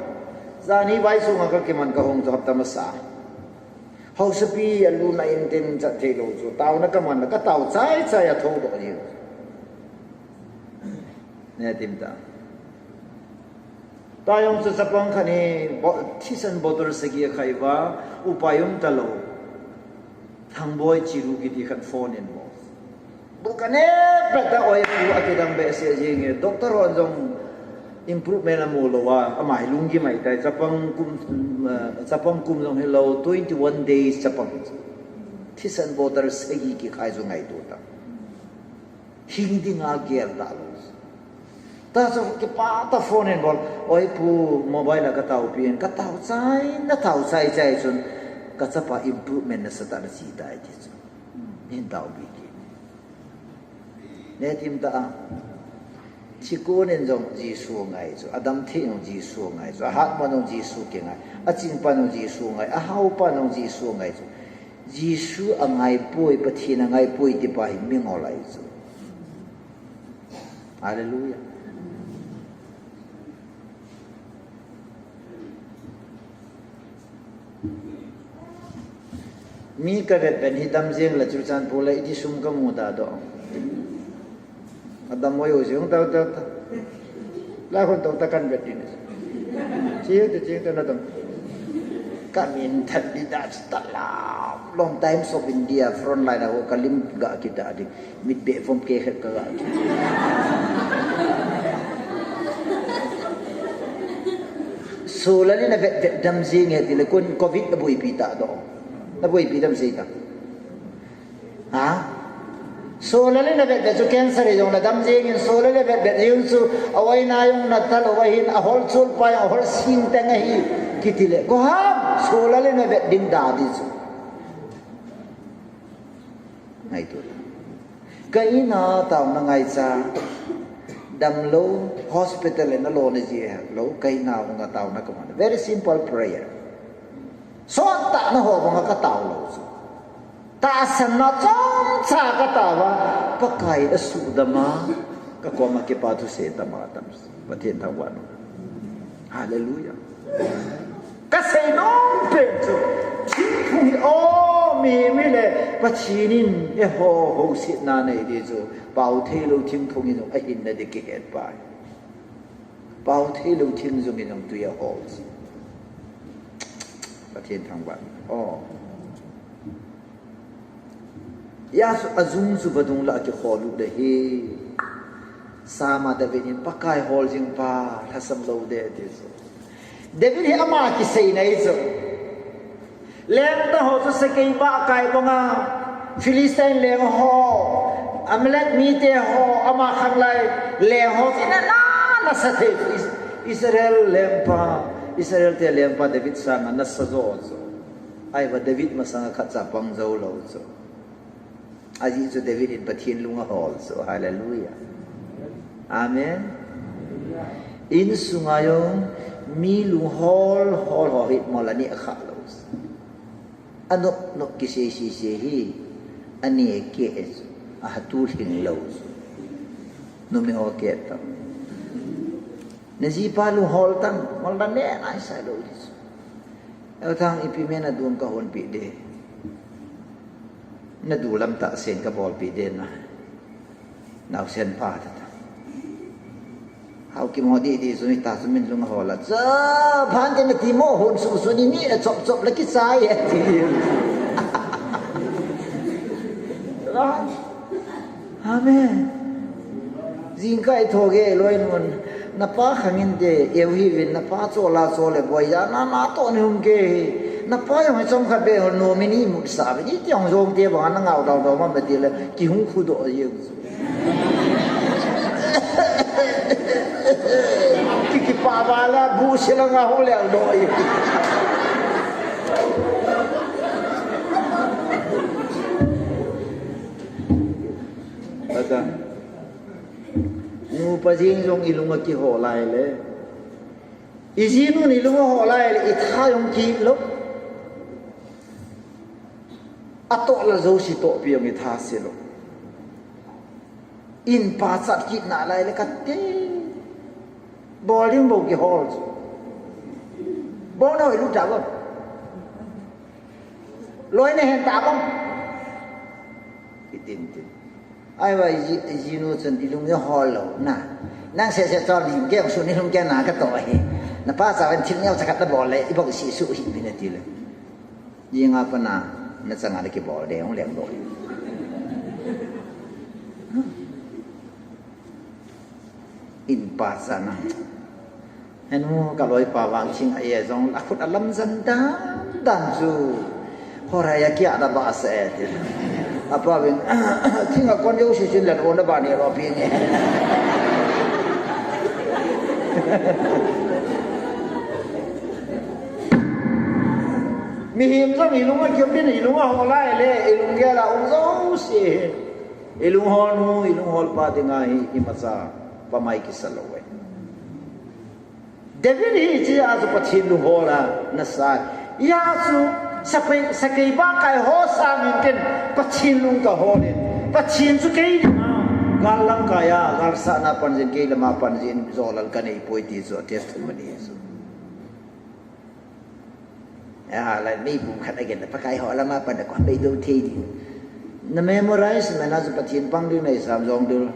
Jani vai sunga kakiman kahung chu hapta masa. Haosapi alu na in tin chat thei lou chu, taona kaman le katao chai chai a thoudoh jeng. Netim ta. Tayong chu chapang khat hi bo-, thisan bottle sagi akhai uva, upai um talou. Thangboi Chiru kiti khat phone in mo. Bu kanepet a oi pu akidang behseh jenge. Doctor hon jong improvement amu lou a, ama hi lunggim ahitai. Chapang kum, eh, chapang kum jong hilou, twenty one days chapang. Thisan bottle sagi kikhai chu ngaito ta. Hing dinga gel talou. Tachu kipah tah phone in bol. Oi pu, mobile a kataopi in, katao chai, natao chai chai chun, kachapa improvement nasatah nache tai ti chu. Hin taopi kit. Netim ta a. Thikon in jong Jesu angai chu. Adam thei in jong Jesu angai chu. Ahat man in jong Jesu kingai. Aching pan in jong Jesu angai. Ahao pan in jong Jesu angai chu. Jesu angaipoi, Pathen angaipoi tipa hi mingol ahi chu. Hallelujah. Mi kavet vet hi damjeng la Churachandpur la iti sum kamu ta doh. Adam oi oi jong ta ta ta. La kon to ta kan vet din. Chi te chi te na dam. Kamin that di da ta la. Long Times of India frontline a ho kalim ga kita di. Mit be vom ke khat ka ga. Solar in avet vet damjeng e tile kon covid aboipi ta doh. Aboipi damjeng ta. Ha? Solar in avet vet chu cancer jong nadam jeng in solar in avet vet jeng chu awaina jong natal uva hin ahol chul pa jong ahol sing teng ahi kitile. Ko ham solar in avet ding da di chu. Ngai tu. Ka ina tauna ngaicha damlou hospital in alona ji lou ka ina unga tauna ka man. Very simple prayer. Sot tah na ho banga ka tao lou chu. Tahsanna chomcha ka tao a, Pakai asudam a, ka koma kipa thusei tam a tam. Pathen thangvah in. Hallelujah. Ka seinom pen chu. Thingphung hi o mi mi le Pathen in eiho housetna nei di chu. Pao thei lou thingphung hi jong ahin na di kihet pai. Pao thei lou thing jong hi jong tui ahol chu. Pathen thangvah. Oh. Hijeh chun ajung chu vadung la kikhol u le hi. Sama David in Pakai hol jing pa lhasam lou de ti chu. David hi ama kisei nei chu. Leng ta ho chu sakei ba kai banga Philistine leng ho, Amalek mite ho, ama khanglai leng ho chu na na nasa thei chu Is- Israel lengpa, Israel te lengpa David sanga nasa jo chu. Ahivang David masanga khatcha pang jou lou chu. Ajeh chu David in Pathen lung ahol chu. Hallelujah. Amen. Insunga jong mi lunghol hol ho hi mol aneh kha lou chu. Anop nop kisei sei sei hi aneh keh chu. Ahatu lhing lou chu. Numei ho keh tam. Na jipa lunghol tan, mol aneh nai sai lou chu. Eutang ipi me na dun ka honpi de. Na du lam tah sen ka bolpi de na. Naosen pa ta ta. Hau ki mo di di suni ta sumin lung hola. Cha phan te na ti mo hon su suni ni a chop chop la ki sai e ti. Amen. Jingkah i thoge loi nun. Na pa khangin te, eu hi vin, na pa cho la cho le boi ya, na, na to ni hum ke hi. Na pa jong hi chom khat be hol no mi ni mut sa be, ni ti hong jong te bang na ngau dau dau ma be ti le, ki hung khu do ye. Ki ki pa ba la bu se la nga hong le do ye. Ata. Nupa jing jong i lung a kihol lai le. I jinun i lung a hol lai le, i tha jong kit lou. Atoh la jouse tohpi jong i tha se lou. In pachat kit nalai le kati. Bol ding bou kihol chu. Bol na hoi lut ta bou. Loi na hen ta bou. Kitin tin. Ahivang i ji, i jinu chun i lung jong hol lou na. Nang seh seh chol ni hung ke, hung sun ni hung ke na ka to hi. Na pa cha van thil neo cha khat na bol le, i bol si su hi mi na ti le. Jinga pa na, na changa na kibol de hung leng bol. In pa cha na. Henu ka loipa vang thing a e jong a khut a lamjan dan dan chu. Horai a kia da ba se e ti. Apa vin thing a kon jouse sin len o na ba ni ro pi ni. Mihem jong i lung a kiam din i lung a hol lai le i lung gel a um jouse. I lunghol nu, i lunghol pa dinga hi imacha pamai kisa lou e. David hi hiche a chu Pathen lunghol a nasa. Hijeh chun Sakei, sakei ba kai ho sangin ken Pathen lung kaholin, Pathen chu kei dinga gal lamkai a, gal sahna panjin, kei lama panjin jolal kanei poi ti chu a testimony chu. A, lai meipum khat again, Pakai ho lama pan da ko bei do thei di. Na memorize mena chu Pathen pang ding nei sam jong dul.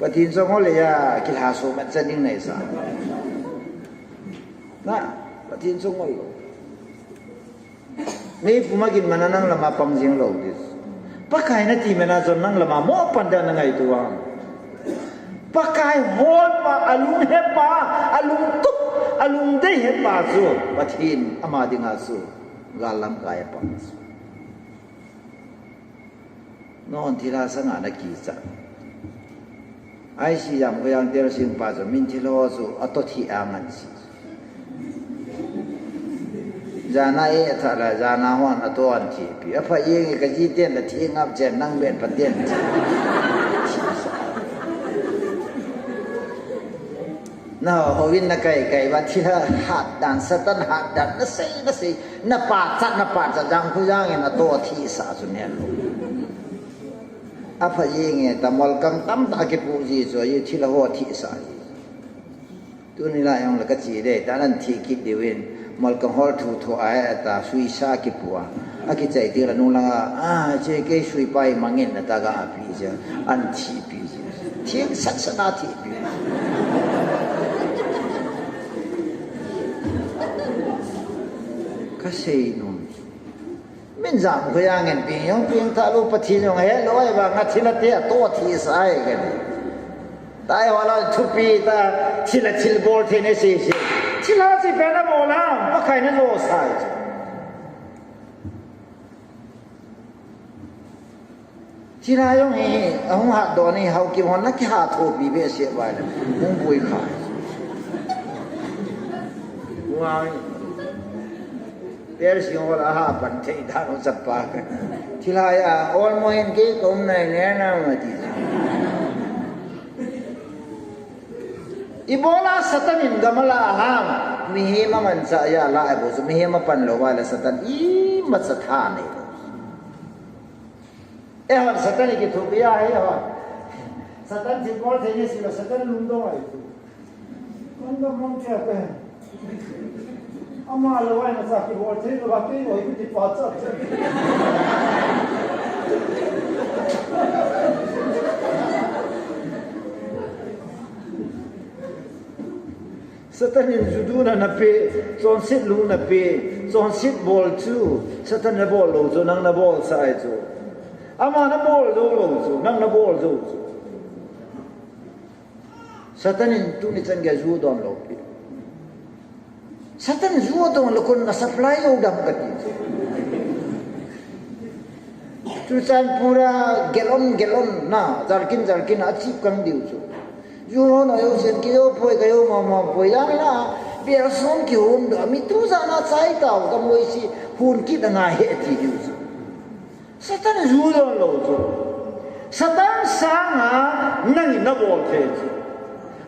Pathen jong ho le ya kilha so mat chan ding nei sam. Na, Pathen chung oi. Meipum a gin mana nang lama pang jing lou dis. Pakai nati mena chun nang lama mo pan da na ngaito a. Pakai hol pa, alung he pa, alung tup, alung dei he pa chu Pathen ama dinga chu gal lamkai a pang chu. Non thilha sanga na kicha. Ai si jam ko yang ter sing pa chu min thilha chu ato thi angan si. Jana e tha la, jana hon ato an thi pi. Apha yeng ka ji ten la thi ngap chen nang ben pa ten. Na hovin na kai kai ba thilha hat dan, Satan hat dan, na sei, na sei, na pachat, na pachat, jang khu jang in ato thi sa chu ne lo. Apha yeng e ta molkang tamtah kipu ji chu, ahi thilha ho thi sa ji. Tuni la jong la ka chi dei, ta nan thi kit diu in, molkang hol thu thu a, ta sui sa kipu a. A kichai ti la nung langa, a, che kei sui pai mangin na ta ga a pi je, an thi pi je. Thing sat sat na thi pi. Ka sei nom. Min jam ko yang en ping jong ping ta lu Pathen jong he lo ai ba nga thilha te ato thi sa ai ke ni. Tai ho la thupi ta thilha thil bol the ne se se. Thilha si pe na bol a, Pakai na jo sa ai. Thilha jong hi, ahung hat doh ni, Haokip hon na kiha thopi behseh vai le, hung pui kha. Wow. Persi hon aha pan thei dan u chapa ka. Thilha a, olmo hin kei ka um nai ne na ma ti. Ibola Satan in gam a la ham, mihem a manchah a la a bo chu, mihem a pan lou vai le Satan imacha tha nei lou. Eihon Satan i kithupi a, eihon. Satan thilbol thei ni sila Satan lungdong ahi tu. Kon da mong che pe. Ama lou ai na sa kibol thei lou a kei lou i kiti pa cha cha. Satan in juduna na pe, chonset lungna pe, chonset bol chu, Satan na bol lou chu, nang na bol sa ai chu. Ama na bol jou lou chu, nang na bol jou chu. Satan in tuni chan gei ju don lou pi. Satan ju don lou kon na supply jou dam kati chu. Churachandpur a gallon, gallon na, jarkin, jarkin a chip kang diu chu. Ju ho na jou sen ki jou poi ka jou ma ma poi jang la, bel som kihom doh, mi tu jana chai tau, ka moi si, hun kit a ngai he ti diu chu. Satan ju don lou chu. Satan sanga nang in na bol thei chu.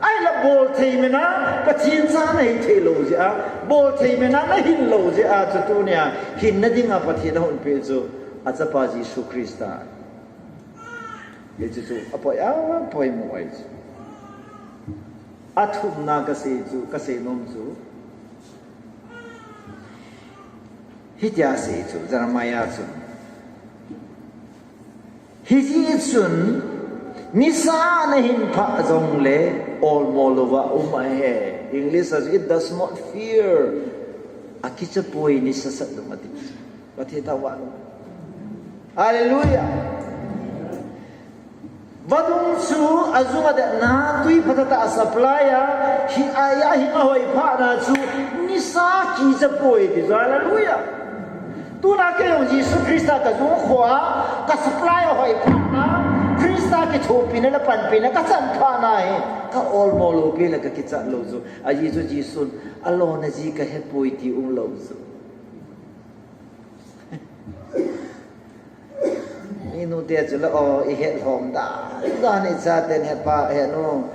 Ai la bol thei mena, Pathen cha na hi thei lou jeh a, bol thei mena na hin lou jeh a, chu tunia, hinna dinga Pathen a hon pe chu, a chapa Jesu Christa. Hichu chu, a poi, a poimo ahi chu. A thumna ka sei chu, ka sei nom chu. Hitia sei chu, Jeremiah chun. Hiti chun, nisa na hin phah jong le, olmo louva um ahi. English says, it does not fear. A kicha poi nisa sat lou ati. Pathen thangvah lou. Hallelujah. Vadung chu a jung a detna tui phatah tah a supply a, hi a, a hing a hoi phah na chu nisa kicha poi ti chu, hallelujah. Tuna kei jong Jesu Christa ka jung kho a, ka supply a hoi phah na, Christa kithopina le panpina ka chan phah na hi, ka olmo lou pi le ka kichat lou chu. A Jesu, Jesun, a lona ji ka he poi ti um lou chu. I nu te chu la, o, i het lhom dan dan i chaten he pa, he nu,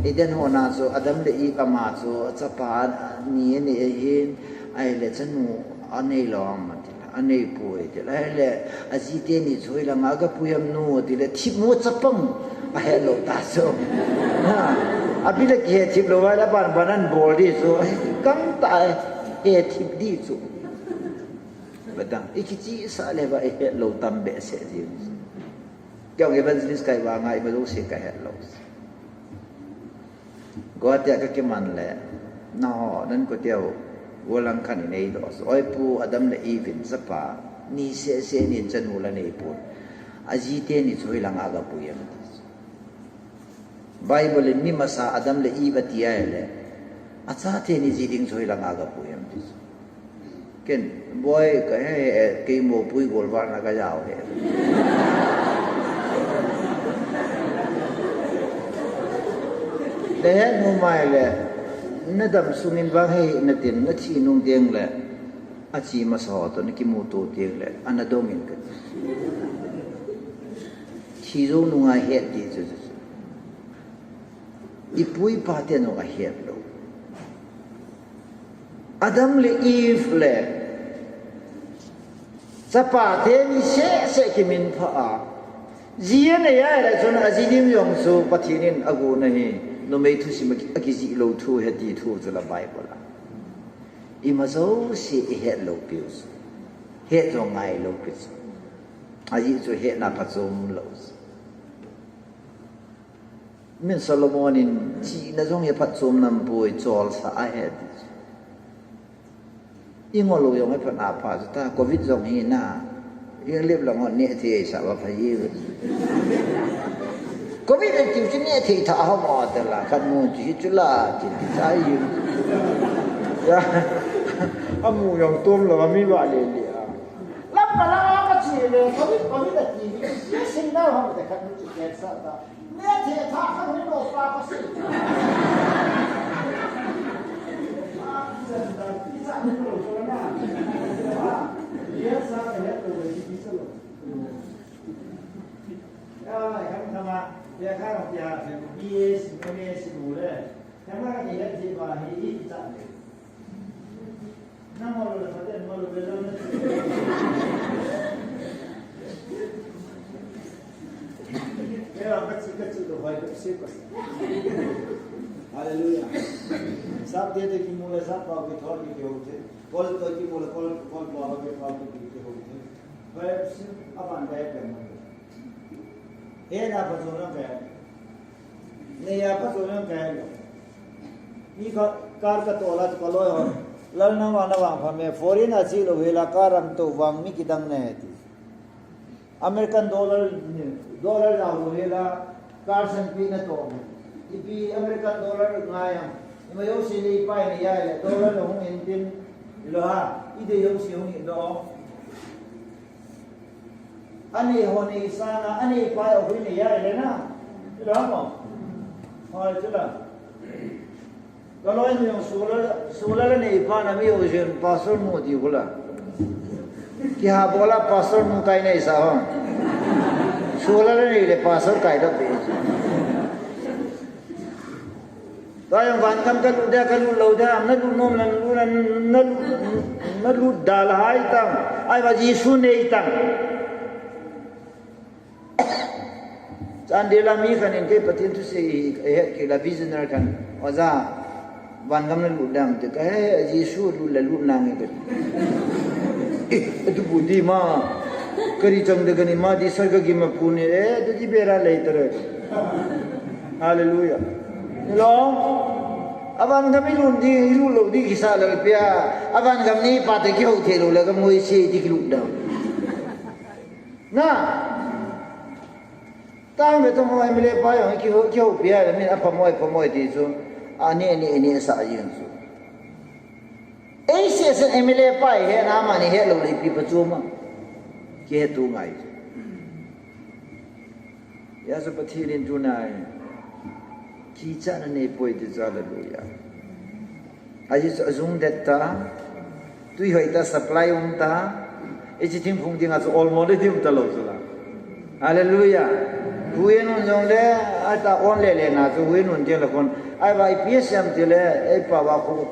Eden hon a chu Adam le Eve ama chu a chapa ni ani ahin, Ahile chanu anei lou ham atile, anei poi atile. Ahile aji teni chu hoilang a gapui ham nu atile, thipmu chapang ahet lou ta chu. Ha, abile kihe thip lou ahile ban ban an bol di chu. Ai, kang ta e, he thip di chu. Bata, ikichihsah le ba ihet lou tam behseh jing. Kei evangelist kahi vanga ima jouse kahet lou. Guwahati a kakiman le, naho, nan koteu, golang khat in eidoh. Oi pu, Adam le Eve in chapa ni seh seh ni in chanu la neipon. Aji teni chu hoilang a gapui ham ti. Bible in mi masa Adam le Eve ati ahile, acha teni ji ding chu hoilang a gapui ham ti. Ken, boi, kahe, he, kei mopui golvah na kajao he. Nahet nom ahile, nadam sungin vang hei natin, nathi nung teng le, achi masa ho toh nakimuto teng le, ana dong in kati. Thi jou nunga het ti chu chu chu. Ipu ipa ten jong ahet lou. Adam le Eve le chapa teni seh seh kiminphah a, ji anei ahile chun aji ding jong chu Pathen in agon ahi, numei thusim a ki, akijih lou thu ahi ti thu chu la Bible a. Ima jouse ihet lou piu chu. Het jong ngai lou pi chu. Ajeh chu hetna phachom lou chu. Min Solomon in, chihna jong hi phatchom nampoi, cholsa ahi ati chu. Ingol u jong hi phat apha chu ta, covid jong hi na. Inglip lang hon neh thei sa va pha ji. Covid ati chu neh thei tha ho mo ta la, khat mu chu hi chu la, ti ti chai. Ya. Amu jong tom lou, ami va le le a. Lam pa la ma chi le, covid, covid ati, ya sing da ho ta khat mu chu ke sa ta. Neh thei tha khat ni lo pa pa si. Nang malu le, phaten malu le, lam le. Kei vang kachi, kachi lou hoi, kachi pa. Hallelujah. Sap te te kimu le, sap pa kithol kiti ho te. Kol to kimu le, kol, kol pa kiphol kiti ho te. Hoi, si, aban dai pe mo. He na pa so na pe. Neiya pha chu nang kai lo. Mi kha car ka tol a chu ka loi ho. Lal nang vang na vangpha me, foreign a che lou hel a car ang to vang mi kidang ne ti. American dollar, dollar jao lou hel a car sangpi na to. Ipi American dollar ngai a. Ima jouse neipai neiya le dollar lo hung in tin lo ha. Idei jouse hung in lo. Anei ho nei sanga, anei pa ho hui neiya le na. Chula mo. Hoi, chula. Ka loi nu jong solar, solar anei pa na mi ho jin pastor mu ti hula. Kiha bola pastor mu kai nei sa ho. Solar anei le pastor kai da pe. Tua jong vangam ka lut dia, ka lut lou dia, na lut nom, na lut, na, na lut, na lut da la hai tang, ahivang Jesu nei tang. Chandel a mi khat in kei Pathen thusei hi, he, kei la visioner khat, oja, vangam na lut dam te, ka he, Jesu lut la lut nang e ka. Eh, atu bu di ma, kari chang de ka ni ma, di sar ka gi ma pu ni, eh, tu di bera lei tare. Hallelujah. Hello? Avan gam ilut di, ilut lou di kisa lal pia. Avan gam ni pa te kihou thei lou le ka moi se di kilut dam. Na. Tang ve tong ho M L A pa jong kihou, kihou pia le min apha moi, pha moi ti chu. Ani, ani, ani sa jing chu. Ei se se M L A pa hi he na mani he lou le ipi pha chu ma. Kihe tu ngai chu. Hijeh chun Pathen in tunai kichatna nei poi ti chu, hallelujah. Ajeh chu ajung det ta, tui hoi ta, supply um ta, hiche thingphung dinga chu almost le ding um ta lou chu la. Hallelujah. Huinun jong le, ata on le le na chu huinun ding la kon. Ahivang ipi asei em ti le, ei pa va khu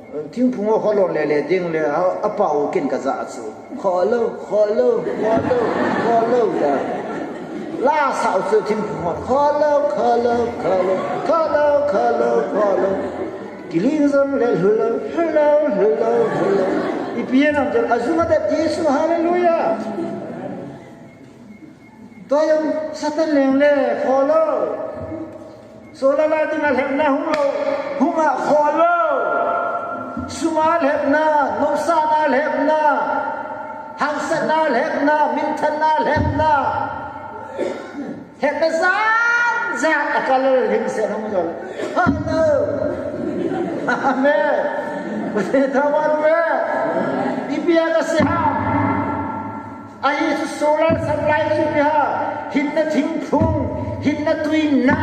Thingphung ho kholon le le ding le, a, a pa u kin ka ja chu. Kholo, kholo, kholo, kholo ta. La sa u chu thingphung ho. Kholo, kholo, kholo, kholo, kholo, kholo. Kiling jong le hulo, hulo, hulo, hulo. Ipi nam tel, a jung a te ti chu, hallelujah. Tua jong Satan leng le, kholo. Solar light dinga lhepna hung lo, hunga kholo. Sunga lhepna, nopsahna lhepna, hangsatna lhepna, minthanna lhepna. Lhepna jat jat a color himse hung jol. Kholo. Amen. Pathen thangvah uve. Ipi a kasei ham. Ahi chu solar supply chu ipi ham. Hinna thingphung, hinna tuina,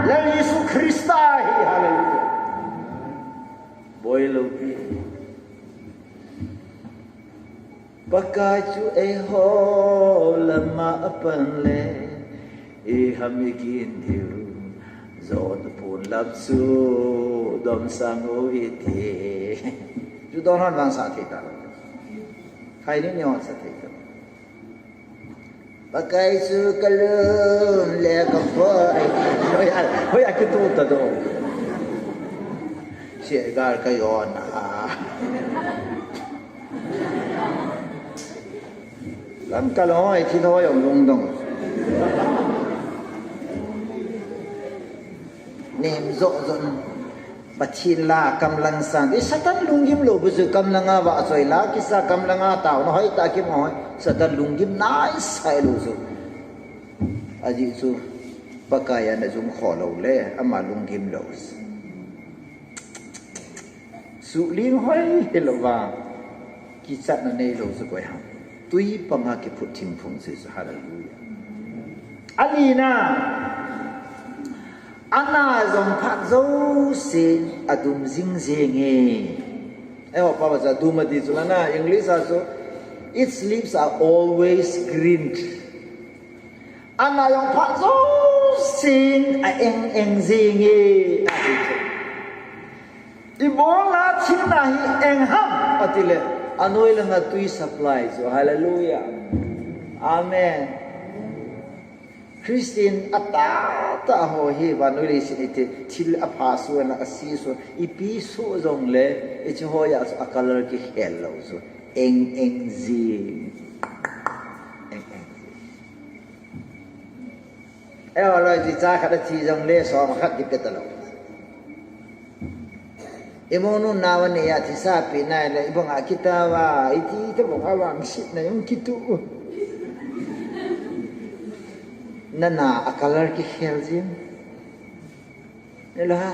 Lal Jesu Christa ahi, hallelujah. Boilou pi. Pakai chu eiho lama apan le, iham igin diu, jona pon lam chu domsang u hite. Chu don hon vang sa thei talou. Khai ni ni hon sa thei talou. Pakai chu kalung le kaphoi. Hoi a, hoi a kitu ta do. Siagal ka jona. Lam kaloi thi loi jong lungdong. Nem jo jon. Pathen la kamlang sang. I Satan lunggim lou bu chu kamlang a vahchoi la kisa, kamlang a taona hoitah a kimu hoi. Satan lunggim naisai lou chu. Ajeh chu Pakai a na jung kholou le ama lunggim lou chu. Suhling hoi hilouva kichatna neilou chu koi ham. Twi panga kiphut thingphung chu, hallelujah. Alina, ana jong phat jouse adum jing jenge. Eiho pao a chu adum ati chu lana, English a chu, its leaves are always green. Ana jong phat jousen a eng eng jenge, ati chu. Ibol a thingna hi eng ham, ati le, anoi langa twi supply chu, hallelujah. Amen. Christian atahtah ho hi vannoi leiset iti thil apha suh ana asi suh, ipi suh jongle, ichi hoiya chu a color kikhel lou chu. Eng eng jing. Eng eng jing. Eiho loi chu icha khat athi jongle som khat kipe talou. Imonu nao anei a thisa pe nai le, ibang a kitao a, iti tabang a vangsetna jong kitu. Nana a color kikhel jin. Nila.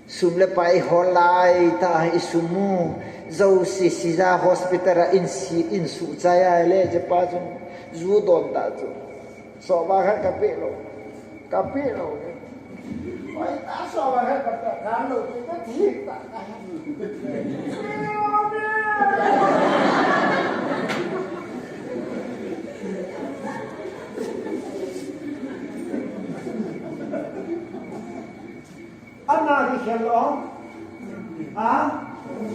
Sum le pai hol lai tah a isum u. Jouse Sija hospital a insi, insuh chai a le, chepa chun. Ju don ta chu. Sohba khat kapeh lou. Kapeh lou. Oi, ta sohba khat kapeh, kalou, kathi ta. Ana hi khel lou. Ha?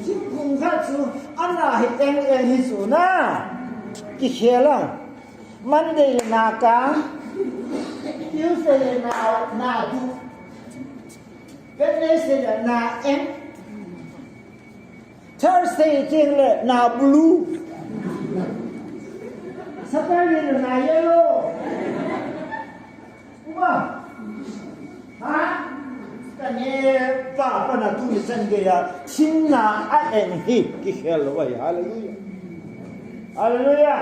Thingphung khat chu ana hi eng eng hi chu na. Kikhel a. Monday le na kang. Tuesday le na, na du. Wednesday le na eng. Thursday teng le na blue. Saturday le na yellow. Uma. Ha? Kane pa pa na tuni chan geiya. Thingna a eng hi kikhel lou ahi. Hallelujah. Hallelujah.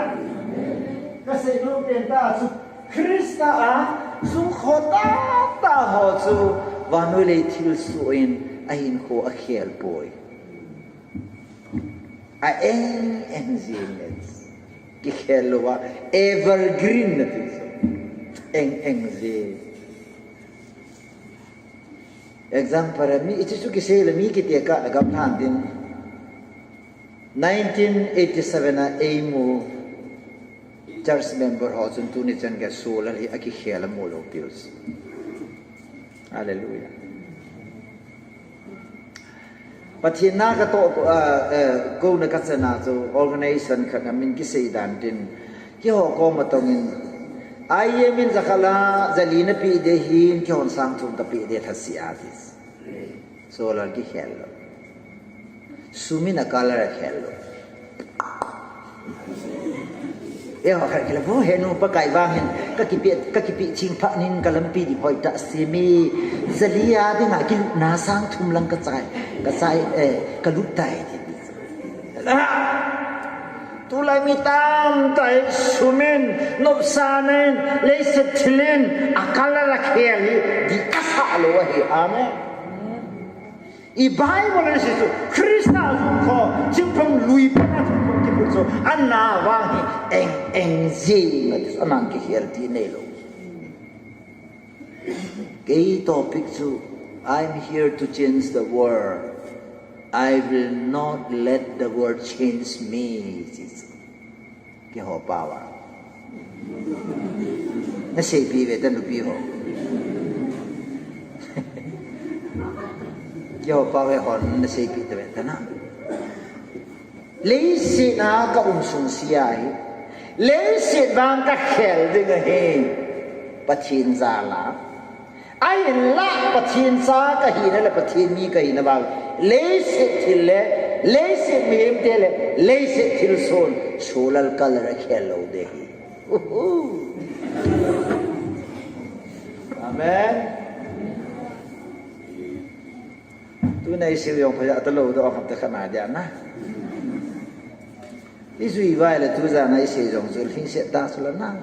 Kasei nom pen ta chu Christa a jung kho tahtah ho chu vannoi lei thilsoh in ahinkho akhel poi. A eng eng jing e. Kikhel louva evergreen nati chu. Eng eng jing. Example a mi, hiche chu kisei le mi kitekah le gamlhan din. Nineteen eighty-seven a eimu church member ho chun tuni chan geiya solar hi akikhel amu lou piu chu. Hallelujah. Pathen na katoh, ah, eh, kouna kachana chu organization khat a min kisei dan tin, keiho koma tongin, I M in jakhat la jali napeh ding ahin, keihon sang thum kapeh ding lhase ati. Solar kikhel lou. Sum in a color akhel lou. Eiho khat kila, "Vo, henu, Pakai vang hin kakipeh, kakipeh ching phat nin kalampi ding hoitah seme. Jali a dinga kilutna sang thum lang kachai, kachai, eh, kalut tai," ti. Tulai mi tamtah in sum in, nopsahna in, leiset thil in a color akhel hi dih asah lou ahi. Amen. I Bible in asei chu, Christa jong kho, thingphung lui pena thingphung kiphut chu, ana vang hi eng eng jing ati chu, aman kikhel ti neilou. Kei topic chu, "I'm here to change the world. I will not let the world change me," ti chu. Keiho pao a. Naseipeh ve ta nupi ho. Keiho pao ve hon naseipeh ta ve ta na. Leiset a kaum sung sea hi. Leiset vang kakhel ding ahi. Pathen jal a. Ahinla Pathen cha kahina le Pathen mi kahina vang. Leiset thil le, leiset mihem te le, leiset thilson, solar color akhel lou ding ahi. Uhu. Amen. Tuna isei jong phaja talou doh ham ta khat na dia na. Ijui vai le tujan a isei jong chu lhingset ta chu la na.